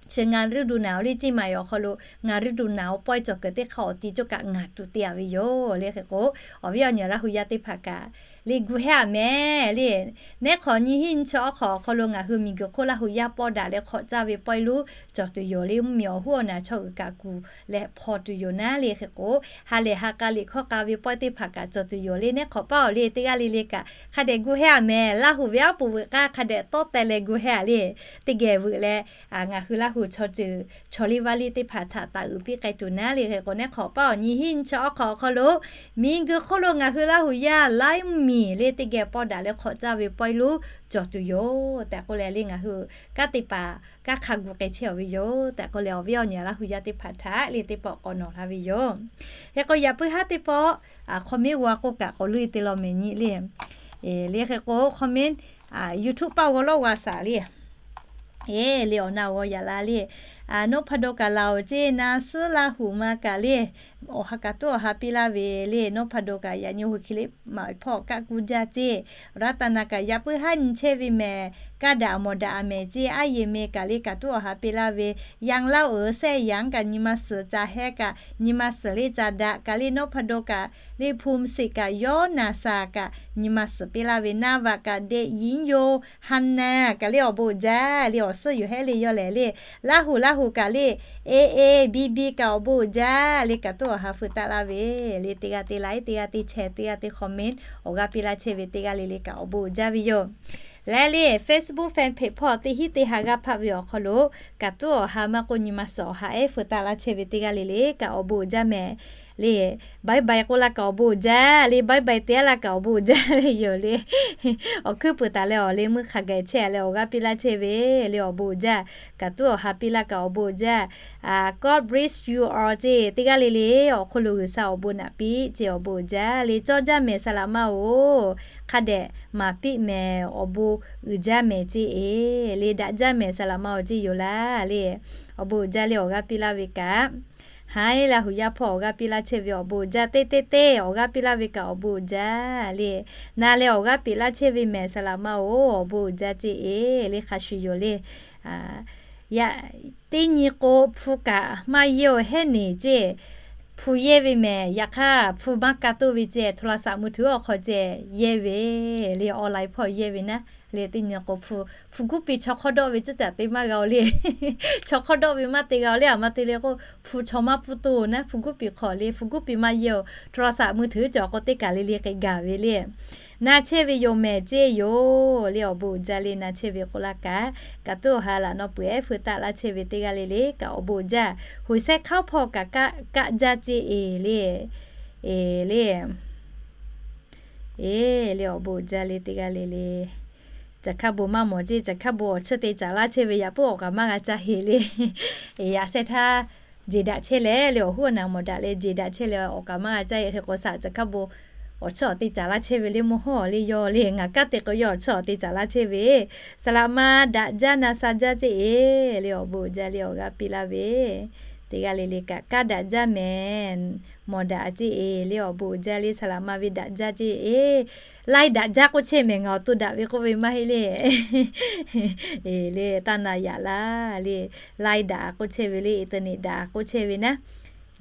chi ngaˬ ฤดูหนาว le ceˇ maˬ awˬ hk'aw lo ngaˬ ฤดูหนาว pawehˇ cawˬ kuiˬ teˇ hk'aˇ awˬ ti cawˇ kaꞈ ngaˬ tuˬ te-a ve yoˬ le. Hk'e k'o awˬ viˉ awˬ nyi Laˇ huˍ yaˇ teˇ hpaˍ kaꞈ le gu hehˉ-a mehˍ le neˉ hk'awꞈ nyi hiˉ nyi chi awˬ hk'awꞈ awˬ hk'aw lo ngaˬ hui miˬguiˬ hk'oˆ Laˇ huˍ yaˇ pawˇ daꞈ leh hk'awꞈ caˇ ve pawehˇ lonˉ cawˬ tuˬ yoˬ le. Mvuhˇ miˬ awˬ hoˉ awˬ naˍ chaw uiˍ kaꞈ kuˬ leh hpaw tuˬ yoˬ naˉ le. Hk'e k'o ha lehˬ ha k'a liꞈ hkawˇ k'a ve pawehˇ teˇ hpaˍ kaꞈ cawˬ tuˬ yoˬ le. Neˉ hk'awꞈ paˆ awˬ le teˇ g'aˇ le le kaꞈ hk'a dehꞈ gu hehˉ-a mehˍ. Laˇ huˍ ve aˉ poꞈ veuꞈ k'aˇ hk'a dehꞈ tawˇ teh leh gu hehˉ-a le teˇ geh veuꞈ leh ngaˬ hui Laˇ huˍ chaw ceuˬ chaw liˇ vaˇ liˇ teˇ hpaˍ htaꞈ taˍ uiˍ piˇ k'ai tuˬ naˉ le. Hk'e k'o neˉ hk'awꞈ paˆ awˬ nyi hiˉ nyi chi awˬ hk'awꞈ awˬ hk'aw lo miˬguiˬ hk'oˆ lo ngaˬ hui Laˇ huˍ yaˇ laiˉ mvuhˇ miˬ le teˇ geh pawˇ daꞈ leh hk'awꞈ caˇ ve pawehˇ lonˉ cawˬ tuˬ yoˬ tehꞈ k'oˆ leh le ngaˬ hui kanˉ te paˍ kanˉ hk'a gu k'ai chehˇ-a ve yoˬ tehꞈ k'oˆ leh awˬ viˉ awˬ nyi Laˇ huˍ yaˇ teˇ hpaˍ htaꞈ le teˇ pawˆ k'awꞈ nawˬ laˇ ve yoˬ. Hk'e k'o yaꞈ puiˉ haˉ teˇ pawˆ hk'aw miˉ g'aw k'oˆ kaꞈ k'awꞈ leuˆ te law mehˍ nyi le le hk'e k'o hk'aw miˉ YouTube paˆ g'aw lawˇ g'a shaˍ le le awˬ na g'aw yaꞈ la le. Nawˉ hpa daw kaꞈ laˬ-oˬ ceˇ na suhˉ Laˇ huˍ ma kaꞈ le awˬ ha kaꞈ tuˉ awˬ ha piˇ laˇ ve le. Nawˉ hpa daw kaꞈ yaꞈ nyi hui hk'e le maꞈ hpawˇ kaˆ kuˇ jaˇ ceˇ. Raˇ taˍ naˍ kaꞈ yaꞈ puiˉ haˉ nyi chehˇ ve mehˍ. Kaˇ daꞈ mawˬ daꞈ-a mehˍ ceˇ. Aˉ yehˬ meh kaꞈ le kaꞈ tuˉ awˬ ha piˇ laˇ ve. Yaꞈ laˇ-oˬ sehˇ yaꞈ kaꞈ nyi ma suhˍ ca hehˇ kaꞈ nyi ma suhˍ le ca daꞈ kaꞈ le Nawˉ hpa daw kaꞈ le hpu siˍ kaꞈ yawˇ naˍ shaˍ kaꞈ nyi ma suhˍ piˇ laˇ ve. Naˍ vaꞈ kaꞈ deꞈ yinˉ yoˬ. Haˍ naˍ kaꞈ le awˬ bon jaˇ le awˬ suhˉ yoˬ hehˉ le yawˇ lehˬ le. Laˇ huˍ Laˇ huˍ kaꞈ le e e bi bi kaꞈ awˬ bon jaˇ le kaꞈ tuˉ awˬ ha feu taˆ laˇ ve le. Teˇ g'aˇ te laiˉ teˇ g'aˇ te chehˇ teˇ g'aˇ te hk'awꞈ miˉ awˬ g'aˇ piˇ laˇ chehˇ ve teˇ g'aˇ le le kaꞈ awˬ bon jaˇ ve yoˬ. Leh le Facebook fan page hpawˇ teˇ hinˉ teˇ ha g'aˇ hpaˆ ve awˬ hk'aw lo, kaꞈ tuˉ awˬ ha maˇ k'oˆ, nyi ma suhˍ awˬ ha ehˉ feu taˆ laˇ chehˇ ve teˇ g'aˇ le le kaꞈ awˬ bon uiˍ jaˇ mehˍ le. Bye bye k'oˆ laˇ kaꞈ awˬ bon uiˍ jaˇ le. Bye bye te-a laˇ kaꞈ awˬ bon uiˍ jaˇ ve yoˬ le. Awˬ hkuiˉ puiˍ taˍ leh awˬ leh meuˇ hk'a gaˬ chehˇ leh awˬ g'aˇ piˇ laˇ chehˇ ve le, awˬ bon uiˍ jaˇ. Kaꞈ tuˉ awˬ ha piˇ laˇ kaꞈ awˬ bon uiˍ jaˇ. God bless you all ceˇ, teˇ g'aˇ le le awˬ hk'aw lo G'uiˬsha awˬ bon naꞈ piˇ ceˇ, awˬ bon uiˍ jaˇ le. Cawˇ jaˇ mehˍ saˍ laꞈ ma-oˬ, hk'a dehꞈ maˍ piˇ mehˍ, awˬ bon uiˍ jaˇ mehˍ ceˇ le. Daꞈ jaˇ mehˍ saˍ laꞈ ma-oˬ ceˇ yoˬ laˇ le. Awˬ bon uiˍ jaˇ le, awˬ g'aˇ piˇ laˇ ve kaꞈ. Haˉ laˇ huˍ yaˇ hpawˇ awˬ g'aˇ piˇ laˇ chehˇ ve awˬ bon uiˍ jaˇ, teˇ teˇ teˇ awˬ g'aˇ piˇ laˇ ve kaꞈ awˬ bon uiˍ jaˇ le. Na leh awˬ g'aˇ piˇ laˇ chehˇ ve mehˍ saˍ laꞈ ma-oˬ, awˬ bon uiˍ jaˇ ceˇ le. Hk'a shuˍ yoˬ le. Yaꞈ teˇ nyi k'o hpu kaꞈ maˇ yehˇ-oˬ, hehˉ neˍ ceˇ. Hpu yehˇ ve mehˍ, yaꞈ hk'aˇ hpu maˇ ka toˇ ve ceˇ, โทรศัพท์มือถือ awˬ hk'aw ceh yehˇ ve le, online hpawˇ yehˇ ve naˉ le. Teˇ nyi k'o hpu, hpu guˇ piˍ chaw hk'awˇ dawˆ ve ceuˬ caꞈ te maˇ g'a-oˬ le. Chaw hk'awˇ dawˆ ve maˇ te g'a-oˬ le, aˬ ma te le k'o hpu chaw maˇ pfuhˇ toˇ naˉ, hpu guˇ piˍ hk'awꞈ le, hpu guˇ piˍ maˇ yehˇ-oˬ, โทรศัพท์มือถือ cawˬ k'o teˇ kaˬ le le k'ai gaˬ ve le. Na chehˇ ve yoˬ mehˍ ceˇ yoˬ le, awˬ bon uiˍ jaˇ le. Na chehˇ ve k'oˆ laˇ kaꞈ, kaꞈ tuˉ awˬ ha laꞈ naw peuˬ ehˉ feu taˆ laˇ chehˇ ve teˇ g'aˇ le le kaꞈ awˬ bon uiˍ jaˇ. Hoˍ sehˉ hk'aˉ hpawˇ kaꞈ kaˆ jaˇ ceˇ le. Eˬ le, eˬ le, awˬ bon uiˍ jaˇ le teˇ g'aˇ le le. Caˬ hkaˇ bon maˇ mawˬ ceˇ, caˬ hkaˇ bon awˬ chiˇ te caˍ laˇ chehˇ ve yaꞈ puiˉ awˬ kaˍ maˇ g'a caˇ heˍ le. Eˬ, yaꞈ shehˍ htaˇ jeˬ daꞈ chehˇ leh le, awˬ huˉ awˬ naˍ mawˬ daꞈ leh jeˬ daꞈ chehˇ leh awˬ kaˍ maˇ g'a caˇ heˍ. Hk'e k'o saꞈ caˬ hkaˇ bon awˬ chiˇ awˬ te caˍ laˇ chehˇ ve le, mvuhˇ hawˉ le, yawˇ le ngaˬ kaˉ te k'o yawˇ awˬ chiˇ awˬ te caˍ laˇ chehˇ ve. Saˍ laꞈ ma daꞈ jaˇ na sha jaˇ ceˇ le, awˬ bon uiˍ jaˇ le, awˬ g'aˇ piˇ laˇ ve teˇ g'aˇ le le kaꞈ kaˇ daꞈ jaˇ mehˍ. Mawˬ daꞈ ceˇ le, awˬ bon uiˍ jaˇ le. Saˍ laꞈ ma ve daꞈ jaˇ ceˇ, laiˉ daꞈ jaˇ k'oˆ chehˇ mehˍ, ngaˬ awˬ to daꞈ ve k'oˆ ve maˇ heˆ le. Eˬ le, taˇ na yaꞈ laˇ le. Laiˉ daꞈ k'oˆ chehˇ ve le, internet daꞈ k'oˆ chehˇ ve naˉ.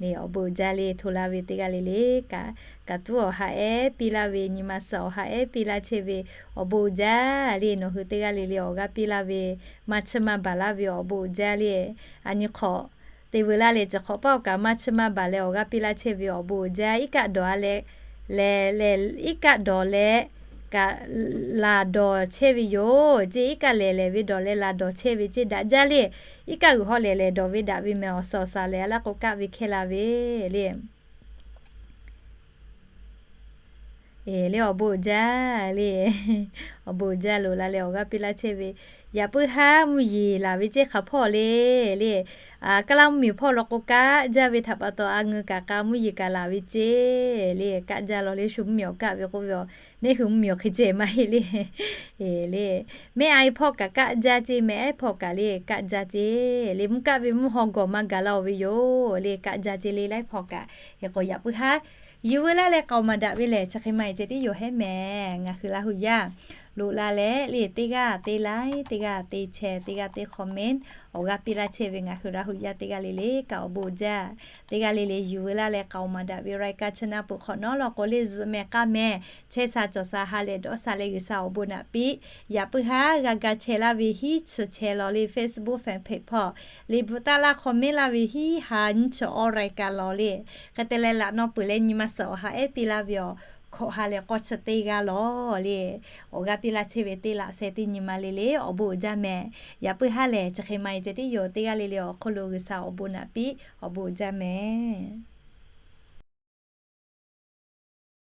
Awˬ bon uiˍ jaˇ le, hto laˇ ve teˇ g'aˇ le le kaꞈ, kaꞈ tuˉ awˬ ha ehˉ piˇ laˇ ve, nyi ma suhˍ awˬ ha ehˉ piˇ laˇ chehˇ ve awˬ bon uiˍ jaˇ le. Nawˬ hui teˇ g'aˇ le le awˬ g'aˇ piˇ laˇ ve, maˇ chiˇ maˇ baˬ laˇ ve awˬ bon uiˍ jaˇ le. Aˬ nyi hk'awꞈ te veu laˇ leh, chi hk'awꞈ paˆ awˬ kaꞈ maˇ chiˇ maˇ baˬ leh awˬ g'aˇ piˇ laˇ chehˇ ve awˬ bon uiˍ jaˇ. Iˉ kaˆ dawˬ a leh, leh leh iˉ kaˆ dawˬ leh kaꞈ laˬ dawˬ chehˇ ve yoˬ ceˇ. Iˉ kaˆ lehˬ lehˬ ve dawˬ leh laˬ dawˬ chehˇ ve ceˇ, daꞈ jaˇ le. Iˉ kaˆ g'uiˬ hawˉ lehˬ lehˬ dawˬ ve daꞈ ve mehˍ, awˬ suhˍ awˬ suhˍ lehˬ a laˇ k'o kaˆ ve hkehˇ la ve le. Eˬ le, awˬ bon uiˍ jaˇ le. Awˬ bon uiˍ jaˇ, loꞈ la leh awˬ g'aˇ piˇ laˇ chehˇ ve. Yaꞈ puiˉ haˉ mvuhˇ yeˬ laˬ ve ceˇ hk'aˬ hpawˇ le le. Kaˇ laˇ mvuhˇ miˬ hpawˇ law k'o kaˆ jaˇ ve htaꞈ pa taw, a ngeu kaꞈ k'a mvuhˇ yeˬ kaꞈ laˬ ve ceˇ le. Kaˆ jaˇ law le, shu mvuhˇ miˬ awˬ kaˆ ve k'oˆ ve, neˇ hui mvuhˇ miˬ awˬ hk'e ceh maˇ heˆ le. Eˬ le, mehˆ a hpawˇ kaꞈ kaˆ jaˇ ceˇ, mehˆ ehˉ hpawˇ kaꞈ le kaˆ jaˇ ceˇ le. Mvuhˇ kaˆ ve mvuhˇ haw gawˬ maˇ gaˬ laˇ-oˬ ve yoˬ le, kaˆ jaˇ ceˇ le, laiˉ hpawˇ kaꞈ. Hk'e k'o yaꞈ puiˉ haˉ yuˬ veu laˇ leh k'aoˍ maˍ daꞈ ve lehˬ, chi hk'e maˇ heˆ ceh tiˉ yoˬ hehˉ mehˍ. Ngaˬ hui Laˇ huˍ yaˇ loꞈ la leh le, teˇ g'aˇ teˇ like, teˇ g'aˇ teˇ share, teˇ g'aˇ teˇ comment, awˬ g'aˇ piˇ laˇ chehˇ ve ngaˬ hui Laˇ huˍ yaˇ teˇ g'aˇ le le kaꞈ awˬ bon uiˍ jaˇ. Teˇ g'aˇ le le yuˬ veu laˇ leh k'aoˍ maˍ daꞈ ve รายการ chi naˇ peuˬ hk'awꞈ nawˉ law k'o le, zuhꞈ mehˍ k'aˇ mehˍ, chehˇ sha cawˬ sha ha lehˬ dawˇ sha leh G'uiˬsha awˬ bon naꞈ piˇ. Yaꞈ puiˉ haˉ g'a ga chehˇ laˇ ve hiˉ chi chehˇ law le, Facebook fan page hpawˇ le bvuhꞈ taˍ laˇ comment laˇ ve hiˉ ha nyiˇ chi awˬ รายการ law le. Hk'e te leh laꞈ naw peuˬ leh nyi ma suhˍ awˬ ha ehˉ piˇ laˇ ve awˬ hkawꞈ ha lehˬ k'awˇ chi teˇ g'aˇ law le. Awˬ g'aˇ piˇ laˇ chehˇ ve teˇ laꞈ sheh teˇ nyi ma le le awˬ bon uiˍ jaˇ mehˍ. Yaꞈ puiˉ haˉ lehˬ chi hk'e maˇ heˆ ceh tiˉ yoˬ, teˇ g'aˇ le le awˬ hk'oˆ lo G'uiˬsha awˬ bon naꞈ piˇ, awˬ bon uiˍ jaˇ mehˍ.